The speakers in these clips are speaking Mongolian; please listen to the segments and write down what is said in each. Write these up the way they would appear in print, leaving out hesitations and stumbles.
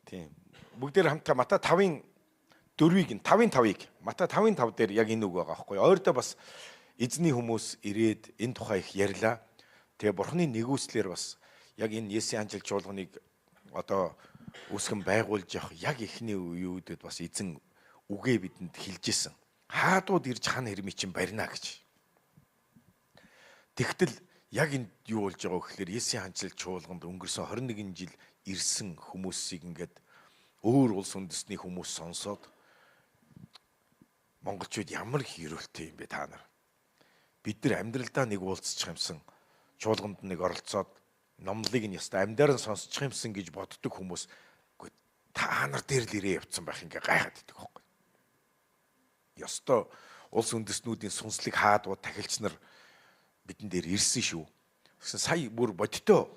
Тийм. Бүгдээр хамтдаа Матай 5-ын 4-ийг нь 5-ын 5-ыг Матай 5-ын 5 дээр яг энэ үг байгаа байхгүй. Ойрдоо бас эзний хүмүүс ирээд энэ тухай их ярьлаа. Тэгээ Бурхны нэгүслэр бас яг энэ Есүсийн хаанчлал чуулганыг одоо үүсгэн байгуулж явах яг эхний үеүүдэд бас эзэн үгээ бидэнд хэлжсэн. Хаадууд ирж хан хэрмий чинь барина гэж. Тэгтэл яг энд юу болж байгаа вэ гэхээр Есүсийн хаанчлал чуулганд өнгөрсөн 21 жил ирсэн хүмүүсийг ингээд өөр улс үндэсний хүмүүс сонсоод монголчууд ямар их ерөөлтэй юм бэ та нар. Бид нар амьдралдаа нэг уулзчих юмсан, чуулганд нэг оролцоод номлыг нь яста амьдаар нь сонсчих юмсан гэж боддог хүмүүс үгүй та нар дээр л ирээ явцсан байх ингээ гайхаад идэх байхгүй. Ёстой улс үндэстнүүдийн сүнслэг хаадууд тахилч нар бидэн дээр ирсэн шүү. Тэгсэн сая бүр бодиттой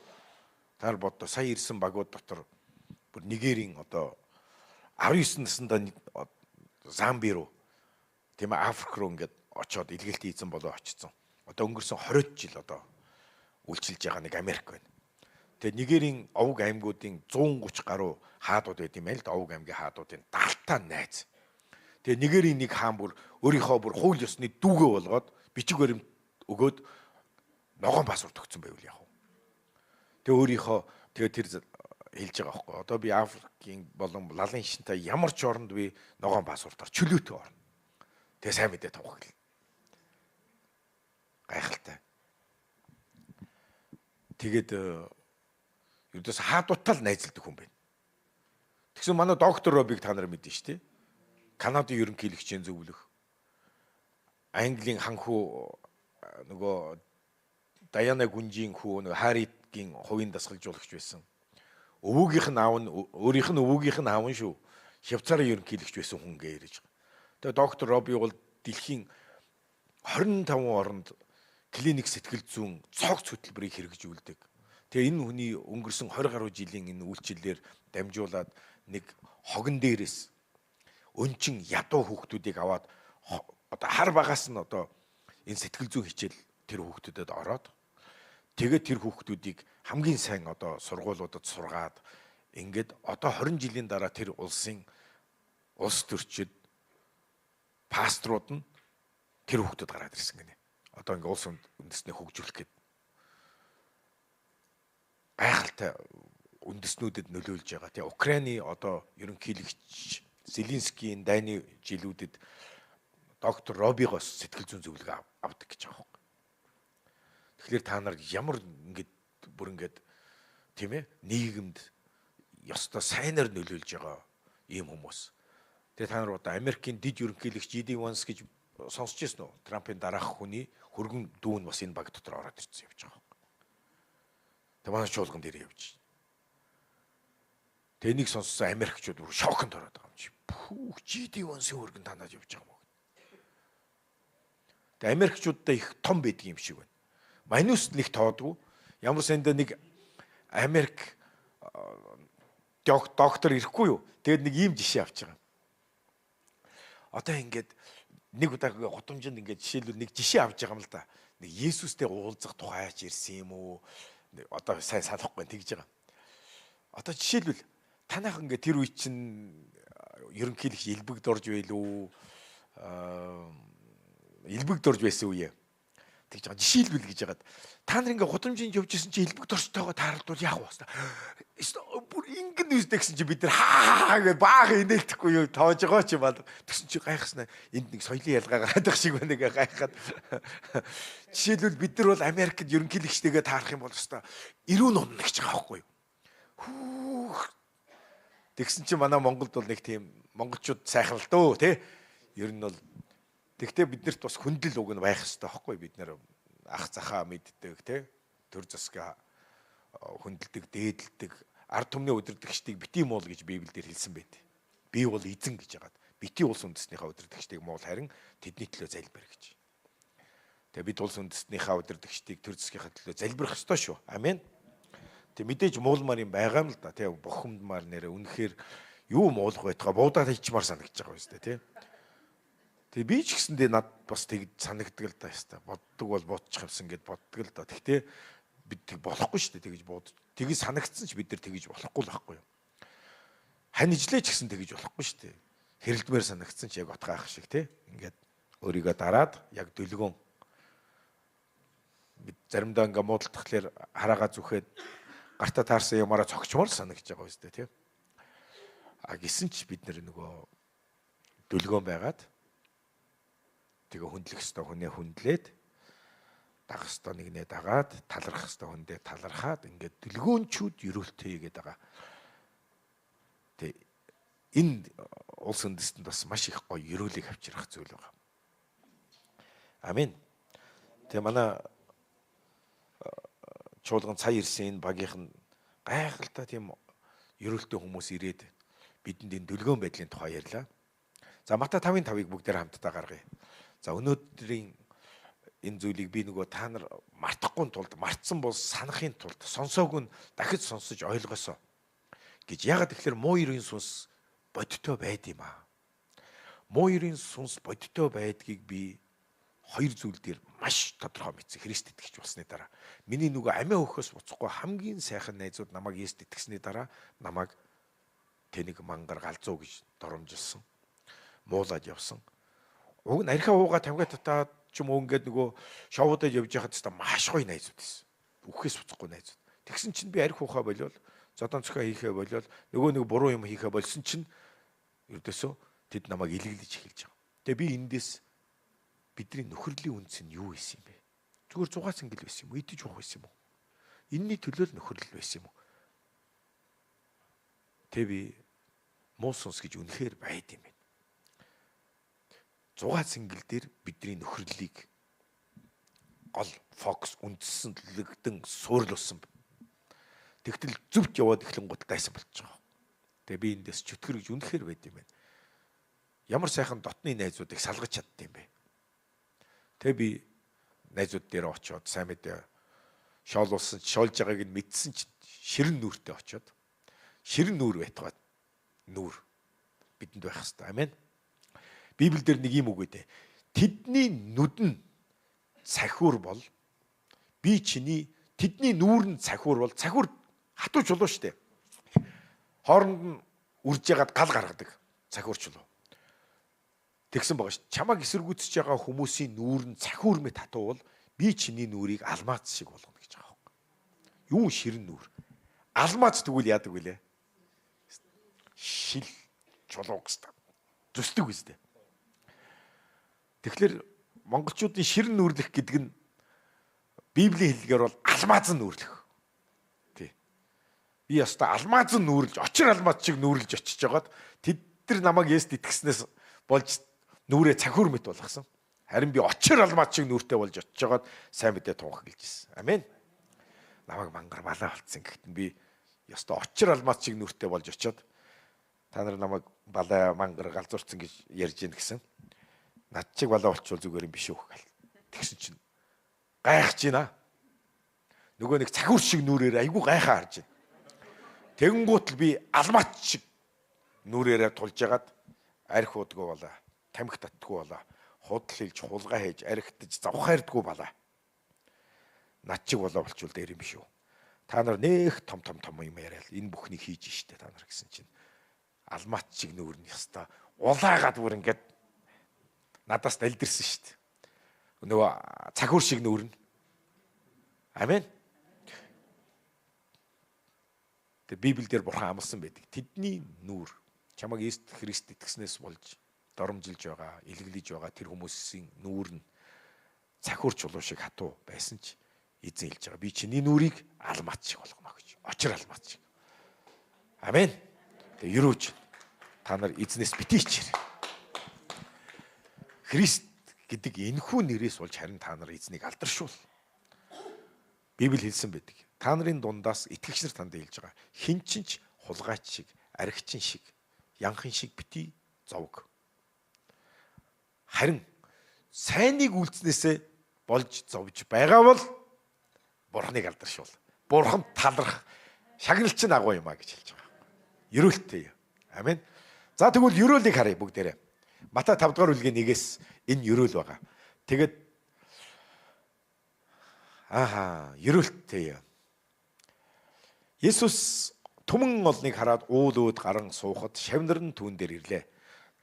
та нар боддоо сая ирсэн багууд дотор бүр Нигерийн одоо 19 наснда Замби руу тийм Африк руу ингээд очоод илгээлтийн эзэн болоо очсон. Одоо өнгөрсөн 20 жил одоо үйлчилж байгаа нэг Америк байна. Тэгээ Нигерийн овг аймагуудын 130 гаруй хаадууд байт юм байл л да. Овг аймгийн хаадуудын 70-таа найз. Тэгээ Нигерийн нэг хаан бүр өөрийнхөө бүр хууль ёсны дүүгээ болгоод бичиг баримт өгөөд ногоон паспорт өгсөн байвал яг уу. Тэгээ өөрийнхөө тэгээ тэр хэлж байгаа байхгүй. Одоо би Африкийн болон лалын шинтэй ямар ч оронд би ногоон паспортоор чөлөөтэй орно. Тэгээ сайн мэдээ тунхаглаа. Гайхалтай. Тэгээд ердөөс хаадуудтай л найзалдаг хүн байна. Тэгсэн манай доктор Робиг та нар мэднэ шүү дээ. Канадын ерөнхийлөгчийн зөвлөх. Английн ханхүү нөгөө Даяна гүнжийн хүү нөгөө Харитгийн хувийн дасгалжуулагч байсан. Өвөөгийнх нь аав нь өөрийнх нь өвөөгийнх нь аав нь шүү. Швейцарын ерөнхийлөгч байсан хүн гээ ярьж байгаа. Тэгээ доктор Роби бол дэлхийн 25 оронд клиник сэтгэл зүйн цогц хөтөлбөрийг хэрэгжүүлдэг. Тэгээ энэ хүний өнгөрсөн 20 гаруй жилийн энэ үйлчлэлээр дамжуулаад нэг хогон дээрээс өнчин ядуу хүүхдүүдийг аваад одоо хар багаас нь одоо энэ сэтгэл зүйн хичээл тэр хүүхдүүдэд ороод тэгээд тэр хүүхдүүдийг хамгийн сайн одоо сургуулиудад сургаад ингээд одоо 20 жилийн дараа тэр улсын улс төрчид пасторууд нь тэр хүүхдүүд гараад ирсэн гинэ. Одоо ингээ улс үндэснээ хөгжүүлэх гээд гайхалтай үндэснүүдэд нөлөөлж байгаа. Тэгээ Украины одоо ерөнхийлөгч Зеленскийн дайны жилүүдэд доктор Робигоос сэтгэл зүйн зөвлөгөө авдаг гэж байгаа юм. Тэгэхээр та нар ямар ингээд бүр ингээд тийм нийгэмд ёстой сайнаар нөлөөлж байгаа ийм хүмүүс. Тэгээ та нар одоо Америкийн дэд ерөнхийлөгч J.D. Vance гэж сонсч ирсэн үү? Трампын дараах хүний хөргөн дүүн бас энэ баг дотор ороод ирсэн явж байгаа. Тэгээ манай чуулган дээр явж. Тэгээ энийг сонссон Америкчууд бүр шоконд ороод байгаа юм чи. Пүүх J.D. Vance-ийн хөргөн танаад явж байгаа юм уу? Тэгээ Америкчуудаа их том байдаг юм шиг байна. Манус нэг тоодгүй. Ямар сандаа нэг Америк доктор ирэхгүй юу? Тэгээд нэг ийм жишээ авч байгаа. Одоо ингээд нэг удаа гудамжинд ингээд жишээлбэл нэг жишээ авч байгаа юм л да. Нэг Есүстэй уулзах тухайч ирсэн юм уу? Одоо сайн санахгүй тэгж байгаа. Одоо жишээлбэл танайх ингээд тэр үе чинь ерөнхийлөгч элбэгд орж байлуу? Элбэгд орж байсан үе. Тэгж байгаа. Жишээлбэл гэж яагаад та нар ингээ гудамжинд явж исэн чи элбэг дорчтойгоо тааралдвал яах вэ? Бүр ингэн үстэй гэсэн чи бид нар хаа гэж баага инээлтэхгүй юу тоож байгаа ч юм аа. Тэгсэн чи гайхснаа энд нэг соёлын ялгаа гараад их шиг байна гэ гайхаад. Жишээлбэл бид нар бол Америкт ерөнхийлөгчтэйгээ таарах юм бол өстой эрүүн унна гэж байгаа байхгүй юу? Хүүх. Тэгсэн чи манай Монголд бол нэг тийм монголчууд сайхан л дөө тий. Ер нь бол тэгтээ биднэрт бас хүндлэл уг нь байх ёстой байхгүй бид нэр ах захаа мэддэг тий төр засгаа хүндэлдэг дээдэлдэг ард түмний удирдагчдыг бити муул гэж Библиэлд хэлсэн байт. Би бол эзэн гэж яагаад бити улс үндэснийхээ удирдагчдыг муул харин тэдний төлөө залбир гэж. Тэгээ бид улс үндэснийхээ удирдагчдыг төр засгийнхаа төлөө залбирх ёстой шүү. Амен. Тэг мэдээж муулмаар юм байгаа юм л да. Тэг бухимдмаар нэрэ үнэхээр юу муулах байтугай буудаад хийчмаар санагдаж байгаа юм шүү дээ тий. Тэгээ би ч гэсэндээ над бас тэг санагддаг л да яста. Боддог бол бодчих юмсан гэд боддог л да. Тэгтээ бид тэг болохгүй шүү дээ тэгэж бууд. Тэгж санагдсан ч бид нар тэгж болохгүй л байхгүй юу. Хань ижлээ ч гэсэн тэгж болохгүй шүү дээ. Хэрэлдмээр санагдсан ч яг отгаах шиг тий. Ингээд өөрийгөө дараад яг дөлгөөн бид заримдаа ингээ муудалтахлаар хараагаа зүхэд гартаа таарсан юмараа цогчмоор санагдаж байгаа үстэй тий. А гисэн ч бид нөгөө дөлгөөн байгаад тэгээ хүндлэх ёстой хүнээ хүндлээд дагах ёстой нэгнээ дагаад талархах ёстой хүндээ талархаад ингээд дөлгөөнчүүд ерөөлтэй хийгээд байгаа. Тэг энэ улс үндэстэнд бас маш их гоё ерөөлийг авчрах зүйл байгаа. Амен. Тэгээ манай чуулган цай ирсэн энэ багийнх нь гайхалтай тийм ерөөлтэй хүмүүс ирээд бидэнд энэ дөлгөөн байдлын тухай ярьлаа. За Матай 5:5-ыг бүгдээр хамтдаа гаргая. За өнөөдрийн энэ зүйлийг би нөгөө та нар мартахгүй тулд, мартсан бол санахын тулд, сонсоогүй нь дахиж сонсож ойлгосоо гэж. Ягаад тэгэхээр муу ерийн сүнс бодиттой байд юм аа. Муу ерийн сүнс бодиттой байдгийг би хоёр зүйл дээр маш тодорхой мэдсэн. Христ итгэгч болсны дараа. Миний нөгөө амиа өгөхөөс буцахгүй хамгийн сайхан найзууд намайг Есүст итгэсний дараа намайг тэнэг мангар галзуу гэж доромжилсан. Муулаад явсан. Уг нь архиа уугаа тамхи татаад ч юм уу ингээд нөгөө шоудад явж байхад ч маш гоё найзууд байсан. Үхээс буцахгүй найзууд. Тэгсэн чинь би архи уухаа болиол, зодон цохио хийхээ болиол, нөгөө нэг буруу юм хийхээ болсон чинь ердөөсөө тэд намайг илэглэж эхэлж байгаа. Тэгээ би эндээс бидний нөхөрлийн үндэс нь юу байсан юм бэ? Зүгээр зугаас ингэл байсан юм уу? Идэж уух байсан юм уу? Энийний төлөө л нөхөрлөл байсан юм уу? Тэг би муу сүнс гэж үнэхээр байд юм байна. Зугаа цэнгэл дээр бидний нөхөрлөлийг гол фокус үндэслэгдэн суурлуулсан. Тэгтэл зөвхт яваад эхлэнгуут дайсан болчих жоох. Тэгээ би эндээс чөтгөр гэж үнэхээр байд юм байна. Ямар сайхан дотны найзуудыг салгаж чаддсан юм бэ? Тэгээ би найзууд дээр очиод сайн мэдээ шоолуулсан, шоолж байгааг нь мэдсэн чинь ширэн нүүртэй очиод ширэн нүүр байтугай нүүр бидэнд байх хэвээр. Амен. Библиэлд нэг юм үг өгдөө. Тэдний нүд нь цахиур бол би чиний тэдний нүүр нь цахиур бол цахиур хатуу чулуу штэ. Хооронд нь үрж ягаад гал гаргадаг цахиур чулуу. Тэгсэн байгаа ш. Чамайг эсэргүүцэж байгаа хүмүүсийн нүүр нь цахиур мэт хатуу бол би чиний нүрийг алмаз шиг болгоно гэж байгаа юм. Юу ширэн нүур. Алмаз тэгвэл яадаг вүлээ? Шил чулуу гэстэй. Зүсдэг үстэй. Тэгэхээр монголчуудын ширэн нүрлэх гэдэг нь Библийн хэллэгээр бол алмазан нүрлэх. Тий. Би яста алмазан нүрлж, очир алмаз шиг нүрлж очиж жагаад тэд нар намайг Есүст итгэснээс болж нүрээ цахиур мэт болгосон. Харин би очир алмаз шиг нүртэй болж очиж жагаад сайн мэдээ тунх гэлж ирсэн. Амен. Намайг мангар балаа болцсон. Гэхдээ би яста очир алмаз шиг нүртэй болж очиод та нар намайг балаа мангар галзуурсан гэж ярьж гин гэсэн. Над чиг балаа болчвол зүгээр юм биш үү гэл. Тэгсэн чинь гайхаж байна. Нөгөө нэг цахиур шиг нүрээр айгүй гайхаа харж байна. Тэгэнгүүт л би алмаат шиг нүрээрээ тулж ягаад арх уудгүй болоо, тамхи татдгүй болоо, худал хэлж, хулгай хийж, архитаж, завхаардгүй болоо. Над чиг болоо болчвол дээр юм биш үү. Та нар нэх том том том юм яриад энэ бүхнийг хийж штэ та нар гэсэн чинь алмаат шиг нүүр нь яста улаагаад бүр ингээд надаас далдирсан шүү дээ. Нөгөө цахиур шиг нүүрнэ. Амен. Тэгээ Библиэлд бурхан амласан байдаг. Тэдний нүүр чамайг Есүс Христ итгэснээс болж доромжилж байгаа, илэглэж байгаа тэр хүмүүсийн нүүр нь цахиур чулуу шиг хатуу байсан ч эзэн хэлж байгаа. Би чиний нүрийг алмат шиг болгоно гэж. Очир алмат шиг. Амен. Тэгээ ерөөж та нар эзнээс битгий ичээр. Христ гэдэг энэхүү нэрээс болж харин та нар эзнийг алдаршуул. Библи хэлсэн байдаг. Та нарын дундаас итгэгч нар танд хэлж байгаа. Хэн ч ч хулгайч шиг, архичин шиг, янхан шиг битгий зовг. Харин сайныг үйлцнээсээ болж зовж байгаа бол Бурхныг алдаршуул. Бурхан таларх шагнал чинь агуу юм а гэж хэлж байгаа. Ерөөлтэй. Амен. За тэгвэл ерөөлийг харъя бүгдээрээ. Матай 5 дугаар бүлгийн 1-ээс энэ ерөөл байгаа. Тэгээд ерөөлтэй. Есүс түмэн олныг хараад уул өөд гарan суухад шавнар нь түүн дээр ирлээ.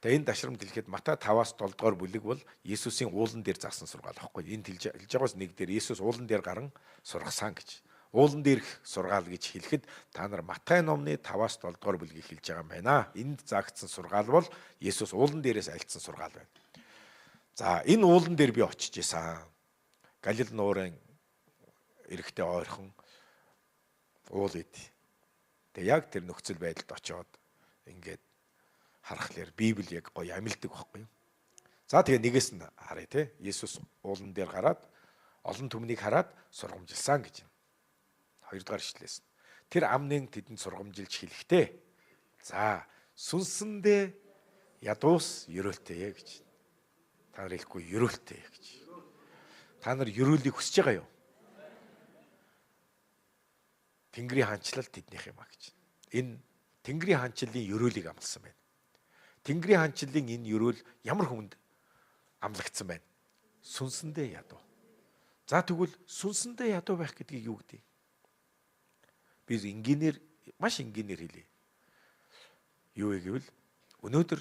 Тэгээ энэ дашрамд хэлэхэд Матай 5-аас 7 дугаар бүлэг бол Есүсийн уулан дээр заасан сургаал аахгүй. Энд хэлж байгаас нэг дээр Есүс уулан дээр гарan сургасан гэж. Уулан дээрх сургаал гэж хэлэхэд та нар Матай номны 5-аас 7 дугаар бүлгийг хэлж байгаа юм байна. Энд заагдсан сургаал бол Есүс уулан дээрээс альцсан сургаал байна. За энэ уулан дээр би очиж исэн. Галил нуурын эрэгтэй ойрхон уул ид. Тэгээ яг тэр нөхцөл байдалд очиод ингээд харахлаар Библи яг гоё амилдаг байхгүй юу? За тэгээ нэгээс нь харъя те. Есүс уулан дээр гараад олон түмнийг хараад сургамжилсан гэж байна. Хоёрдугаар ишлээс. Тэр амнын тэдэнд сургамжилж хэлэхдээ за сүнсэндээ ядуус ерөөлтэй гэж. Та нар хэлэхгүй ерөөлтэй гэж. Та нар ерөөлийг хүсэж байгаа юу? Тэнгэрийн хаанчлал тэднийх юм а гэж. Энэ Тэнгэрийн хаанчлалын ерөөлийг амласан байна. Тэнгэрийн хаанчлалын энэ ерөөл ямар хүнд амлагдсан байна? Сүнсэндээ ядуу. За тэгвэл сүнсэндээ ядуу байх гэдгийг юу гэдэг? Би энгийнээр маш энгийнээр хэлье. Юу вэ гэвэл өнөөдөр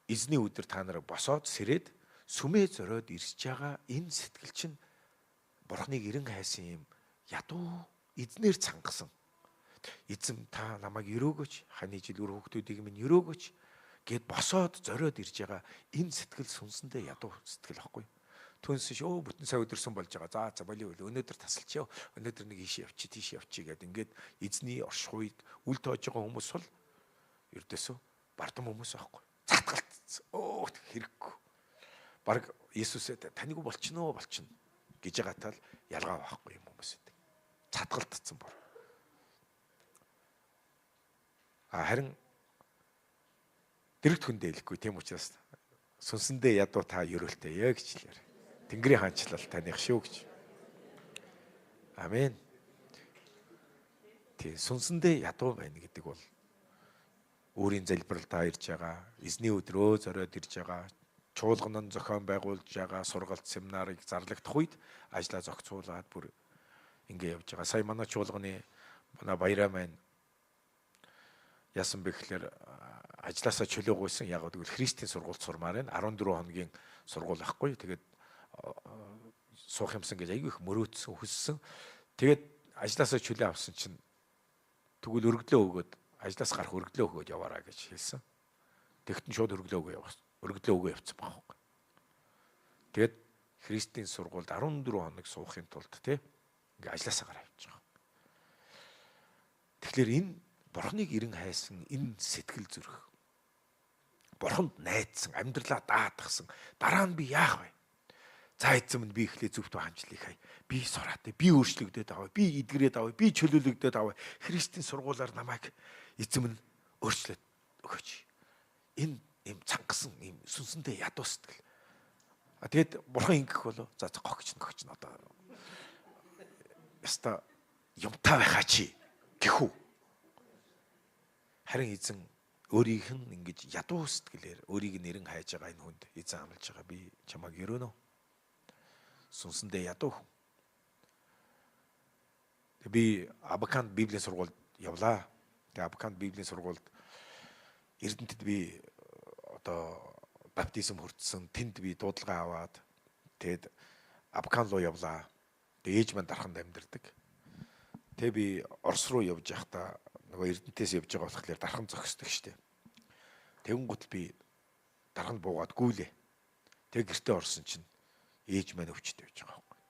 эзний өдөр та нарыг босоод сэрээд сүмээ зориод ирж байгаа энэ сэтгэл чинь Бурхныг эрен хайсан юм ядуу эзнэр цангасан. Эзэм та намайг өрөөгөөч, ханы жил үр хүүхдүүдийг минь өрөөгөөч гэд босоод зориод ирж байгаа энэ сэтгэл сүнсэндээ ядуу сэтгэл байхгүй. Түнс ш өө бүтэн сая өдөрсөн болж байгаа. За за болио өнөөдөр тасалчаа. Өнөөдөр нэг ийшээ явчих, тийшээ явчих гэд ингээд эзний оршихуйд үл тоож байгаа хүмүүс бол ердөөсөө бардам хүмүүс байхгүй. Цатгалтцсан. Өө хэрэггүй. Бараг Есүсээ таньгүй болчихноо болчихно гэж байгаа тал ялгаа байхгүй юм хүмүүс гэдэг. Цатгалтцсан бор. А харин дэрэгт хүндээ хэлэхгүй тийм учраас сүнсэндээ ядуу та ерөөлтэй гэж хэлээр. Тэнгэрийн хаанчлал таных шүү гэж. Амен. Тийм сүнсэндээ ядуу байна гэдэг бол өөрийн залбиралдаа ирж байгаа, эзний өдрөө зориод ирж байгаа, чуулган нь зохион байгуулж байгаа сургалт семинарыг зарлагдах үед ажлаа зохицуулаад бүр ингэ явж байгаа. Сая манай чуулганы манай баяраа маань яасан бэ гэхээр ажлаасаа чөлөө гуйсан. Яг гэвэл Христийн сургуульд сурмаар байна. 14 хоногийн сургууль ахгүй. Тэгээд суух юмсан гэж айгүй их мөрөөдсөн, хүссэн. Тэгээд ажлаасаа чөлөө авсан чинь тэгвэл өргөдлөө өгөөд ажлаас гарах өргөдлөө өгөөд яваараа гэж хэлсэн. Тэгтэн шууд өргөдлөө өгөө явсан. Өргөдлөө өгөө явцсан байхгүй. Тэгээд Христийн сургуульд 14 хоног суухын тулд тий ингээ ажлаасаа гараа явж байгаа. Тэгэхээр энэ Бурхныг эрен хайсан энэ сэтгэл зүрх. Бурханд найдсан, амьдралаа даатгсан. Дараа нь би яах вэ? За эзэм нь би эхлээ зөвхт хаанчлыг хай. Би сураатай, би өөрчлөгдөд аваа, би эдгэрээд аваа, би чөлөөлөгдөд аваа. Христийн сургуулаар намайг эзэм нь өөрчлөөд өгөөч. Энэ им цангасан им сүнсэндээ ядуу сэтгэл. А тэгэд бурхан ингэх болов. За за гогч гогч одоо яста юмтай байхаа чи гэхүү. Харин эзэн өөрийнх нь ингэж ядуу сэтгэлээр өөрийг нэрэн хайж байгаа энэ хүнд эзэн амлаж байгаа. Би чамайг өрөөнө. Сүнсэндээ ядуу хүн. Тэг би Абаканд Библийн сургуульд явлаа. Тэг Абаканд Библийн сургуульд Эрдэнэтэд би одоо баптизм хүртсэн. Тэнд би дуудлага аваад тэгэд Абакан руу явлаа. Тэг ээж маань дарханд амьдардаг. Тэг би Орос руу явж байхдаа нөгөө Эрдэнэтээс явж байгаа болохоор дархан зогсдог штеп. Тэгэнгүүт би дарханд буугаад гүйлээ. Тэг гэртээ орсон чинь ээж маань өвчтэй байж байгаа байхгүй.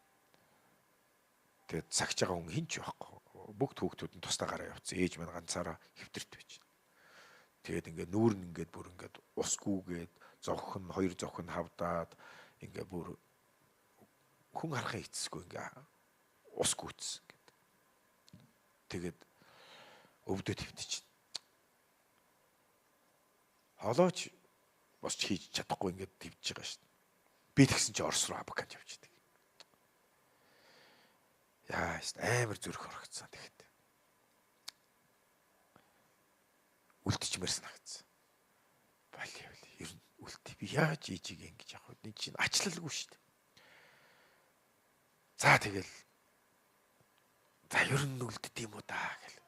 Тэгээд цагч байгаа хүн хинч байхгүй. Бүгд хүүхдүүд нь тусдаа гараа явцсан. Ээж маань ганцаараа хэвтэрт байж. Тэгээд ингээд нүүр нь ингээд бүр ингээд усгүйгээд зовх нь хоёр зовх нь хавдаад ингээд бүр хүн харахын эцэсгүй ингээд ус гүйтсэн ингээд. Тэгээд өвдөд хэвтэж. Холооч босч хийж чадахгүй ингээд твж байгаа шүү дээ. Би тэгсэн чи Орос руу Абаканд явж идэг. Яа, амар зүрх хорогдсон тэгэхэд. Үлдчихмээр санагдсан. Болио болио. Ер нь үлдээ. Би яаж ээжийг ингэж явах вэ? Энд чинь ачлалгүй шүү дээ. За тэгэл. За ер нь үлддэг юм уу даа гэл.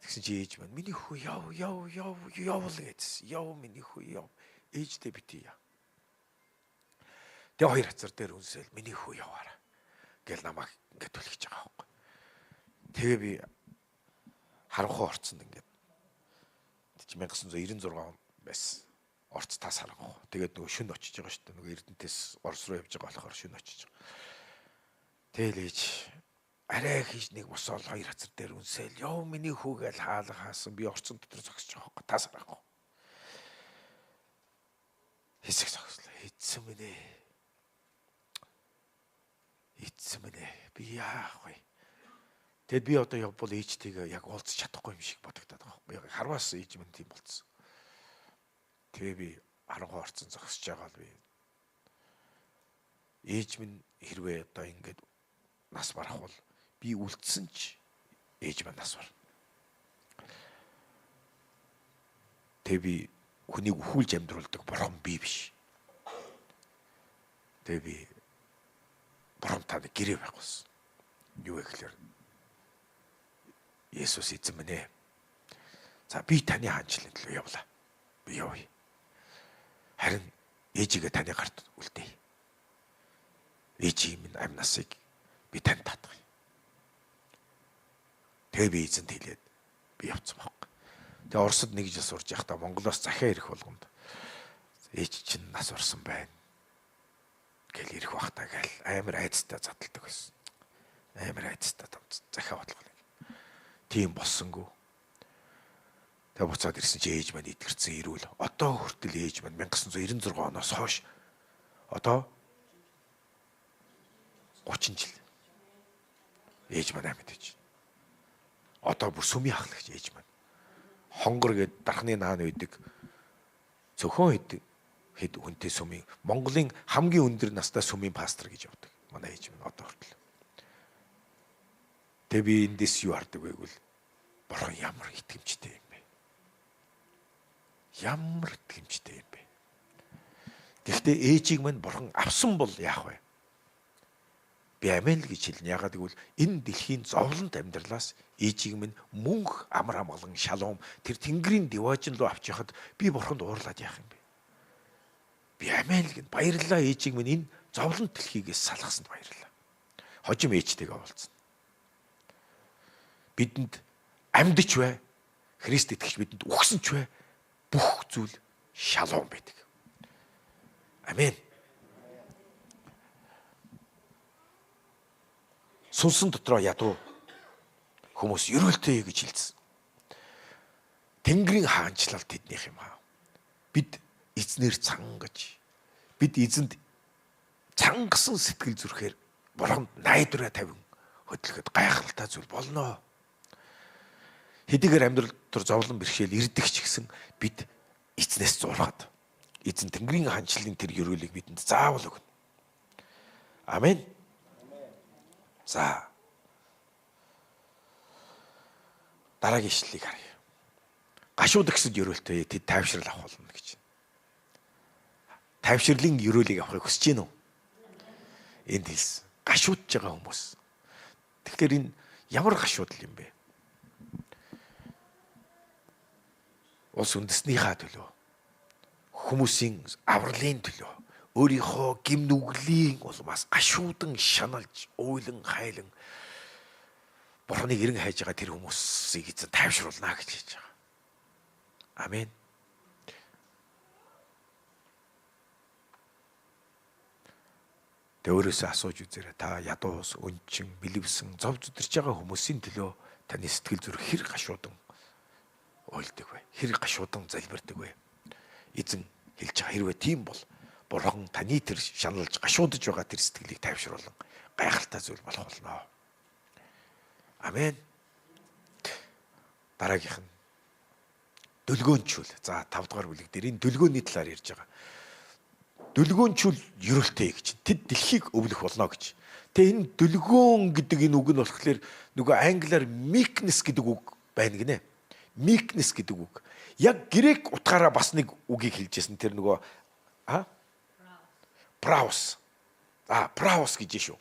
Тэгсэн чи ээж маань миний хүү яв яв яв яв л гэдсэн. Яв миний хүү яв. Ээжтэй бити яа. Тэгээ хоёр хацар дээр үнсэл миний хүү яваараа гэл намайг ингээд түлхэж байгаа байхгүй. Тэгээ би харанхуй орцонд ингээд 1996 он байсан. Орц тас харанхуй. Тэгээд нөгөө шүн очиж байгаа шүү дээ. Нөгөө Эрдэнтээс Орос руу явж байгаа болохоор шүн очиж байгаа. Тэгэл ээж арай хийж нэг босоол хоёр хацар дээр үнсэл яв миний хүү гээл хаалга хаасан би орцон дотор зогсож байгаа байхгүй. Тас харанхуй. Хэсэг зогслоо. Эцэн минь ээ. Эцэн минь ээ. Би яах вэ? Тэгэд би одоо явбал ээжтэйгээ яг уулзах чадахгүй юм шиг бодогдоод байгаа байхгүй. Яг харваас ээж минь тийм болцсон. Тэгээ би харанхуй орцон зогсож байгаа л би ээж минь хэрвээ одоо ингээд нас барах бол би үлдсэн ч ээж минь нас барна. Тэгээ би хүнийг өхүүлж амьдруулдаг бурхан би биш. Тэгээ би бурхантай нэг гэрээ байгуулсан. Юу вэ гэхээр Есүс эзэн минь ээ. За би таны хаанчлалын төлөө явлаа. Би явъя. Харин ээжигээ таны гарт үлдээе. Ээжийн минь амь насыг би танд татгая. Тэгээ би эзэнт хэлээд би явцсан байхгүй. Тэгээ Оросд нэг жил сурж байхдаа Монголоос захиа ирэх болгонд ээж чинь нас орсон байна гэл ирэх бах та гэл амар айцтай задалдаг байсан. Амар айцтай захиа бодлого. Тийм болсонгүй. Тэгээ буцаад ирсэн чи ээж маань идгэрсэн ирүүл. Одоо хүртэл ээж маань 1996 оноос хойш одоо 30 жил ээж маань амьд байж. Одоо бүр сүмийн ахлагч ээж маань. Хонгор гээд дархны наан үйдэг цөхөн хэд хүнтэй сүмийн Монголын хамгийн өндөр настай сүмийн пастор гэж явдаг. Манай ээж маань одоо хүртэл. Тэгээ би эндээс юу хардаг вэ гэвэл бурхан ямар итгэмжтэй юм бэ? Ямар итгэмжтэй юм бэ? Гэхдээ ээжийг мань бурхан авсан бол яах вэ? Би амен л гэж хэлнэ. Яагаад гэвэл энэ дэлхийн зовлонт амьдралаас ээжийг минь мөнх амар амгалан шалом тэр тэнгэрийн диваажин руу авч яхад би бурханд уурлаад яах юм бэ? Би амен л гэн. Баярлалаа ээжийг минь энэ зовлонт дэлхийгээс салгасанд баярлалаа. Хожим ээжтэйгээ уулзсан. Бидэнд амьдч бай. Христ итгэгч бидэнд үхсэн ч бай. Бүх зүйл шалом байдаг. Амен. Сүнсэн дотроо ядуу хүмүүс ерөөлтэй гэж хэлсэн. Тэнгэрийн хаанчлал тэднийх юм аа. Бид эзнэр цангаж, бид эзэнд цангасан сэтгэл зүрхээр бурханд найдвараа тавин хөдлөхөд гайхалтай зүйл болно. Хэдийгээр амьдрал дотор зовлон бэрхшээл ирдэг ч гэсэн бид эзнээс зурхад эзэн Тэнгэрийн хаанчлалын тэр ерөөлийг бидэнд заавал өгнө. Амен. За. Дараагийн ишлэлийг харъя. Гашууд гэсэд ерөөлтэй тэд тайвшрал авах болно гэж. Тайвшрлын ерөөлийг авахыг хүсэж гин үү? Энд хэлсэн. Гашуудж байгаа хүмүүс. Тэгэхээр энэ ямар гашуудл юм бэ? Улс үндэснийхаа төлөө, хүмүүсийн авралын төлөө, өөрийнхөө гим нүглийн улмаас гашуудан шаналж, уйлан хайлан Бурханыг эрен хайж байгаа тэр хүмүүсийг эзэн тайвшруулна гэж хэлж байгаа. Амен. Тэ өөрөөсөө асууж үзээрэй. Та ядуус, өнчин, бэлэвсэн, зов зүдэрч байгаа хүмүүсийн төлөө таны сэтгэл зүрх хэр гашуудан уйлдаг вэ? Хэр гашуудан залбирдаг вэ? Эзэн хэлж байгаа хэрвээ тийм бол Бурхан таны тэр шаналж гашуудж байгаа тэр сэтгэлийг тайвшруулан гайхалтай зүйл болох болно. Амен. Дараагийнх нь дөлгөөнчүүл. За 5 дугаар бүлэг дээр энэ дөлгөөний талаар ярьж байгаа. Дөлгөөнчүүл ерөөлтэй гэж. Тэд дэлхийг өвлөх болно гэж. Тэгээ энэ дөлгөөн гэдэг энэ үг нь болохоор нөгөө англиар meekness гэдэг үг байна гинэ. Meekness гэдэг үг. Яг грек утгаараа бас нэг үгийг хэлжсэн. Тэр нөгөө праус. Праус гэж шүү.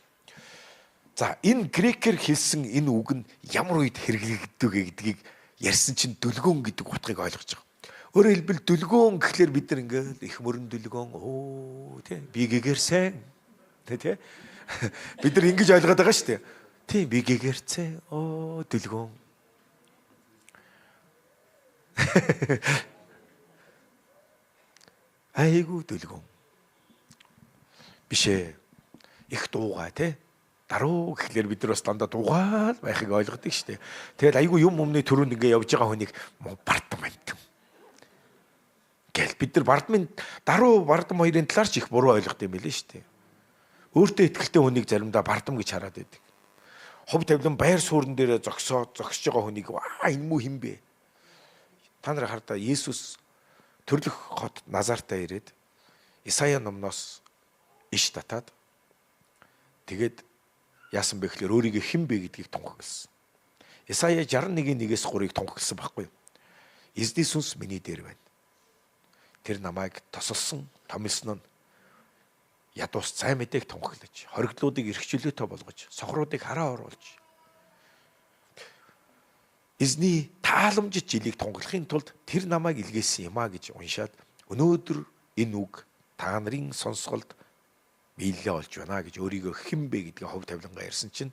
За энэ грекээр хэлсэн энэ үг нь ямар үед хэрэглэгддэг вэ гэдгийг ярьсан чинь дүлгөөн гэдэг утгыг ойлгож байгаа. Өөрөөр хэлбэл дүлгөөн гэхлээр бид нар ингээл их мөрөн дүлгөөн оо тий би гэгэрсэн тий тий бид нар ингэж ойлгоод байгаа шүү дээ. Тий би гэгэрсэн оо дүлгөөн. Айгуу дүлгөөн. Биш ээ. Их дуугаа тий даруу гэхлээр бид нар бас дандаа дуугаал байхыг ойлгодог шүү дээ. Тэгэл айгүй юм өмнө төрөнд ингээ явж байгаа хүнийг бардам амтан. Гэл бид нар бардамын даруу бардам хоёрын талаар ч их буруу ойлгох юм билээ шүү дээ. Өөртөө ихтэй хүнийг заримдаа бардам гэж хараад байдаг. Хов тавилан байр суурин дээр зогсоод зогсож байгаа хүнийг аа энэ мүү хин бэ? Та нар хардаа Есүс төрлөх хот Назартаа ирээд Исая номноос иш татаад тэгээд яасан бэ гэхлээр өөрийгөө хэн бэ гэдгийг тунхагласан. Исая 61-ийн 1-ээс 3-ыг тунхагласан байхгүй юу? Эзний сүнс миний дээр байна. Тэр намайг тосолсон, томилсон нь ядуус цай мэдээг тунхаглаж, хоригдлуудыг эрх чөлөөтэй болгож, сохруудыг хараа оруулж Эзний тааламжит жилийг тунхаглахын тулд тэр намайг илгээсэн юм а гэж уншаад өнөөдөр энэ үг та нарын сонсголд биелэлээ олж байна гэж өөрийгөө хэн бэ гэдгийг хов тавилангаа ярьсан чинь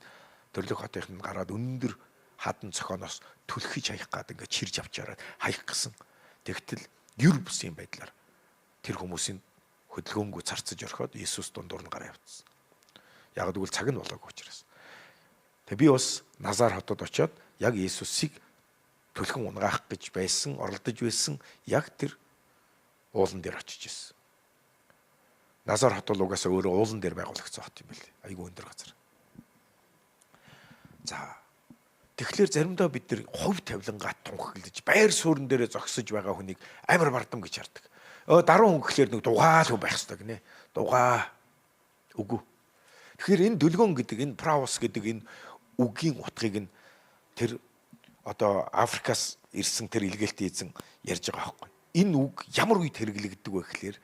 төрлөх хотынх нь гараад өндөр хадан цохооноос түлхэж хаях гад ингээд чирж авчаараад хаях гэсэн. Тэгтэл юр бүсийн байдлаар тэр хүмүүсийн хөдөлгөөнгөө царцаж орхиод Иесус дундуур нь гараа явцсан. Яг гэвэл цаг нь болоогүй учраас. Тэг би бас Назар хотод очиод яг Иесусыг түлхэн унгаах гэж байсан, оролдож байсан яг тэр уулан дээр очиж ирсэн. Назар хот бол угаасаа өөрөө уулан дээр байгуулагдсан хот юм билээ. Айгүй өндөр газар. За. Тэгэхээр заримдаа бид нар хувь тавилангаа тунхаглаж, байр суурин дээрээ зогсож байгаа хүнийг амар бардам гэж хардаг. Даруй хүн гэхлээр нэг дугаал хүн байх хэрэгтэй гинэ. Дугаа. Үгүй. Тэгэхээр энэ дүлгөөн гэдэг, энэ праус гэдэг энэ үгийн утгыг нь тэр одоо Африкаас ирсэн тэр илгээлтийн эзэн ярьж байгаа байхгүй. Энэ үг ямар үед хэрэглэгддэг вэ гэхлээр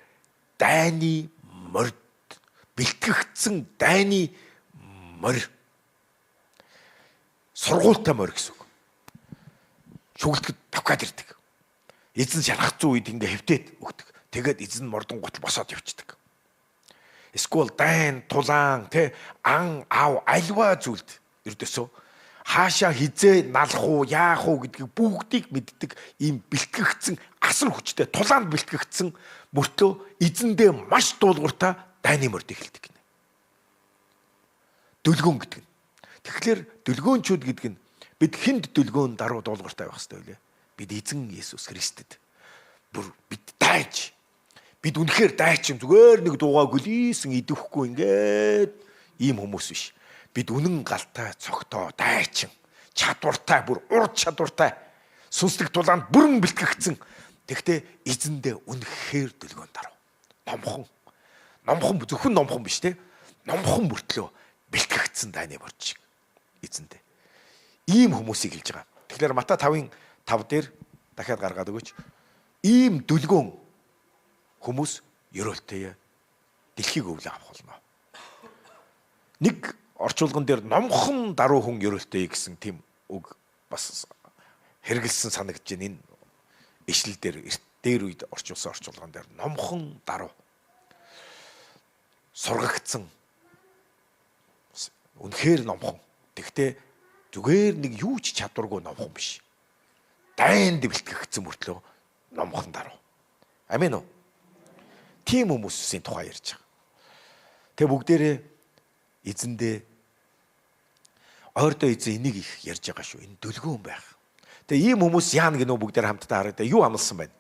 дайны морд, бэлтгэгдсэн дайны морь, сургуультай морь гэсэн үг. Шүглэхэд давхад ирдэг. Эзэн шарах зүү үед ингээ хэвтээд өгдөг. Тэгээд эзэн мордон гутал босоод явцдаг. Эсвэл дайн, тулаан, тэ ан, ав, альва зүйлд ердөөсөө хаашаа хизээ налах уу, яах уу гэдгийг бүгдийг мэддэг ийм бэлтгэгдсэн асар хүчтэй тулаанд бэлтгэгдсэн мөртлөө эзэндээ маш дуулууртай дайны морд эхэлдэг гинэ. Дүлгөөн гэдэг нь. Тэгэхээр дүлгөөнчүүд гэдэг нь бид хүнд дүлгөөн даруй дуулууртай байх хэрэгтэй байлээ. Бид эзэн Есүс Христэд бүр бид дайж бид үнэхээр дайчин зүгээр нэг дуугаа гөлийсэн идэвхгүй ингээд ийм хүмүүс биш. Бид үнэн галтай цогтоо дайчин чадвартай бүр ур чадвартай сүнслэг тулаанд бүрэн бэлтгэгдсэн. Тэгтээ эзэндээ үнэхээр дүлгөөн даруй. Номхон. Номхон зөвхөн номхон биш те. Номхон мөртлөө бэлтгэгдсэн дайны борч шиг эзэндээ. Ийм хүмүүсийг хэлж байгаа. Тэгэхээр Матай 5-ын 5 дээр дахиад гаргаад өгөөч. Ийм дүлгөөн хүмүүс ерөөлтэй дэлхийг өвлөн авах болно. Нэг орчуулган дээр номхон даруй хүн ерөөлтэй гэсэн тийм үг бас хэрэгэлсэн санагдаж байна. Энэ ишлэл дээр дээр үед орчуулсан орчуулган дээр номхон даруй сургагдсан үнэхээр номхон. Тэгтээ зүгээр нэг юу ч чадваргүй номхон биш. Дайнд бэлтгэгдсэн мөртлөө номхон даруй. Амен үү? Тийм хүмүүсийн тухай ярьж байгаа. Тэгээ бүгдээрээ эзэндээ ойрдоо эзэн энийг их ярьж байгаа шүү. Энэ дүлгөөн байх. Тэгээ ийм хүмүүс яана гэнэ бүгдээр хамтдаа хараа. Юу амласан байна?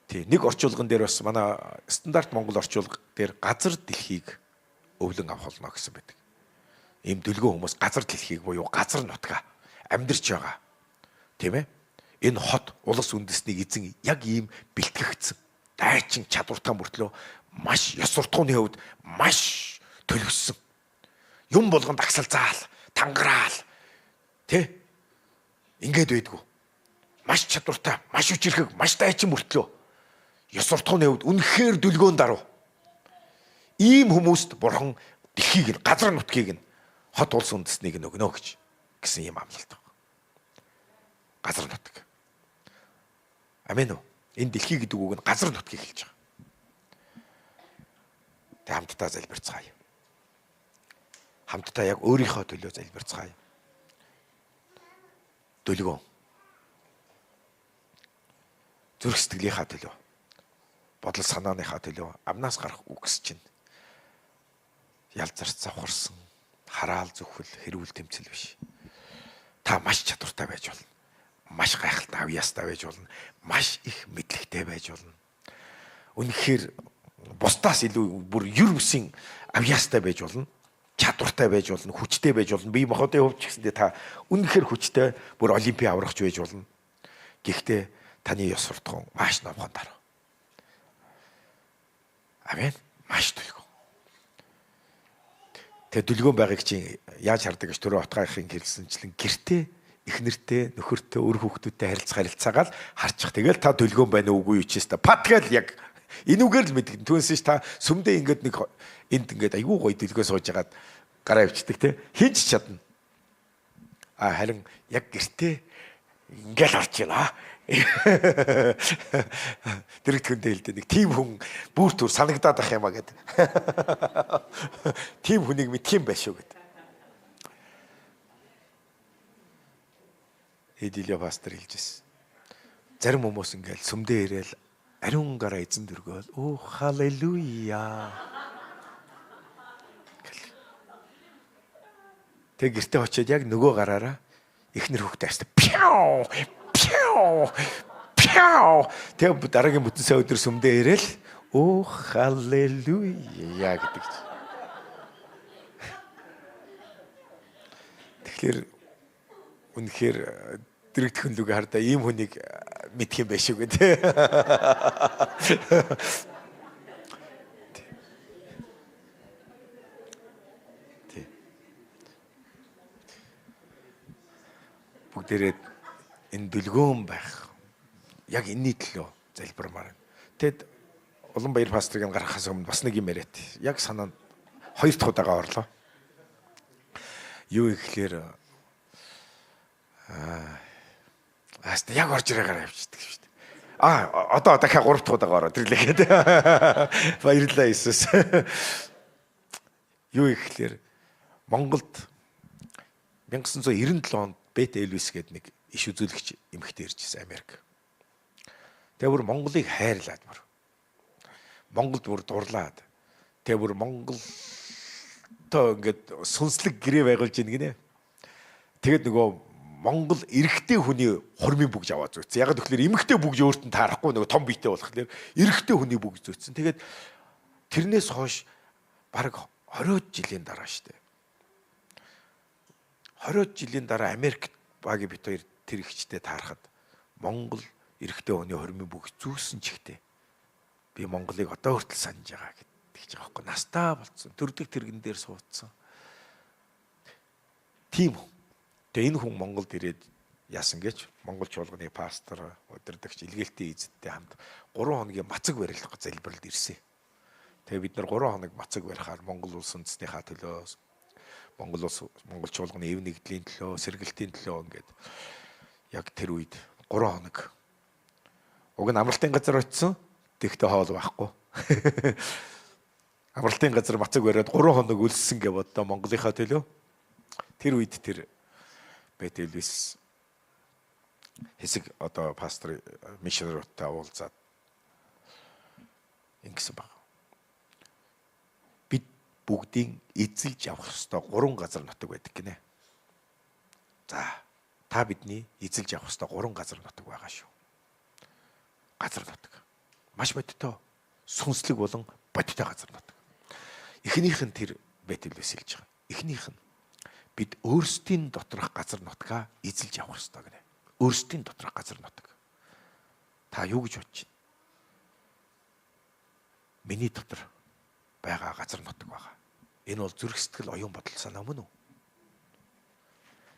Тий, нэг орчуулган дээр бас манай стандарт Монгол орчуулга дээр газар дэлхийг өвлөн авах болно гэсэн байдаг. Ийм дүлгөөн хүмүүс газар дэлхийг буюу газар нутгаа амьдарч байгаа. Тийм ээ? Энэ хот улс үндэснийг эзэн яг ийм бэлтгэгдсэн дайчин чадвартай мөртлөө маш ёс суртахууны хувьд маш төлөвсөн. Юм болгонд агсал заал, тангараал тэ ингээд байдгүй. Маш чадвартай, маш үчирхэг, маш дайчин мөртлөө ёс суртахууны хувьд үнэхээр дүлгөөн даруй. Ийм хүмүүст бурхан дэлхийг нь, газар нутгийг нь, хот улс үндэснийг нь өгнө гэж гэсэн ийм амлалт байна. Газар нутаг. Амен үү? Энэ дэлхий гэдэг үг нь газар нутгийг хэлж байгаа. Тэг хамтдаа залбирцгаая. Хамтдаа яг өөрийнхөө төлөө залбирцгаая. Дүлгөө. Зүрх сэтгэлийнхаа төлөө, бодол санааныхаа төлөө амнаас гарах үгс чинь ялзарч завхарсан хараал зүхэл хэрүүл тэмцэл биш. Та маш чадвартай байж болно. Маш гайхалтай авьяастай байж болно. Маш их мэдлэгтэй байж болно. Үнэхээр бусдаас илүү бүр ер бүсийн авьяастай байж болно. Чадвартай байж болно, хүчтэй байж болно. Бие махбодын хувьд ч гэсэндээ та үнэхээр хүчтэй, бүр олимпийн аврагч байж болно. Гэхдээ таны ёс суртахуун маш номхон дараа. Амен. Маш дүлгөө. Тэгээ дүлгөөн байгааг чинь яаж хардаг гэж түрүү отгоохын хэлсэнчлэн гэртээ эхнэртэй, нөхөртэй, үр хүүхдүүдтэй харилцах харилцаагаал харчих. Тэгэл та дүлгөөн байна уугүй юу чээс та пат гэл яг энүүгээр л мэдгэн. Түүнээс та сүмдээ ингээд нэг энд ингээд айгүй гоё дүлгөө сууж хагаад гараа өвчдөг те. Хинч чадна. А харин яг гэртээ ингээл орж байна. Дэрэгдэхүндээ хэлдэг нэг тийм хүн бүр түр санагдаад ах юм а гэд. Тийм хүнийг мэдх юм байх шүү гэд. Эдилио пастор хэлжсэн. Зарим хүмүүс ингээл сүмдээ ирээл ариун гараа эзэн дөргөөл оо халелуя. Тэг гэртээ очиод яг нөгөө гараараа эхнэр хүүхдээ харсан. Пяу! Пяу! Пяу! Тэг дараагийн бүтэн сайн өдөр сүмдээ ирээл оо халелуя гэдэг чинь. Тэгэхээр үнэхээр дэрэгдэхүн лүгэ хардаа ийм хүнийг мэдх юм байх шүү гэ. Тий. Бүгдээрээ энэ дүлгөөн байх. Яг энэний төлөө залбирмаар байна. Тэгэд Улаанбаяр пасторыг гаргахаас өмнө бас нэг юм яриад. Яг санаанд хоёр дахь удаага орлоо. Юу ихлээр ааста яг орж ирээгаар явчихдаг шүү дээ. А одоо дахиад 3 дахь удаага ороо тэрлээ гээд. Баярлалаа Иесус. Юу ихлээр Монголд 1997 онд Бет Элвис гэдэг нэг иш үзүүлэгч эмэгтэй ирж ирсэн Америк. Тэгээ бүр Монголыг хайрлаад бүр. Монголд бүр дурлаад. Тэгээ бүр Монголтой ингээд сүнслэг гэрээ байгуулж ийн гинэ. Тэгээд нөгөө Монгол эрэгтэй хүний хормын бүгж аваад зүүцсэн. Яг тэгэхээр эмэгтэй бүгж өөрт нь таарахгүй нөгөө том биетэй болохоор эрэгтэй хүний бүгж зүүцсэн. Тэгээд тэрнээс хойш бараг 20 жилийн дараа штэ. 20 жилийн дараа Америкт багийн бит хоёр тэр ихчтэй таарахад Монгол эрэгтэй хүний хормын бүгж зүүсэн ч ихтэй. Би Монголыг одоо хүртэл санаж байгаа гэдэг ч байгаа байхгүй. Настаа болцсон. Төрдөг тэрэгэн дээр суудсан. Тийм үү. Тэгээ энэ хүн Монголд ирээд яасан гэж Монгол чуулганы пастор, удирдагч, илгээлтийн эзэдтэй хамт 3 хоногийн мацаг барилга залбиралд ирсэн. Тэгээ бид нар 3 хоног мацаг барихаар Монгол улс үндэснийхаа төлөө, Монгол улс, Монгол чуулганы эв нэгдлийн төлөө, сэргэлтийн төлөө ингээд яг тэр үед 3 хоног уг нь амралтын газар очисон. Тэгтээ хоол байхгүй. Амралтын газар мацаг бариад 3 хоног өлссөн гэж боддоо Монголынхаа төлөө. Тэр үед тэр Бет Элвис хэсэг одоо пастор мишнеруудтай уулзаад ингэсэн баг. Бид бүгдийн эзэлж авах ёстой 3 газар нутаг байдаг гинэ. За та бидний эзэлж авах ёстой 3 газар нутаг байгаа шүү. Газар нутаг. Маш бодиттой сүнслэг болон бодиттой газар нутаг. Эхнийх нь тэр Бет Элвис хэлж байгаа. Эхнийх нь бид өөрсдийн доторх газар нутгаа эзэлж авах ёстой гинэ. Өөрсдийн доторх газар нутаг. Та юу гэж бодож байна? Миний дотор байгаа газар нутаг байгаа. Энэ бол зүрх сэтгэл, оюун бодол санаа мөн үү?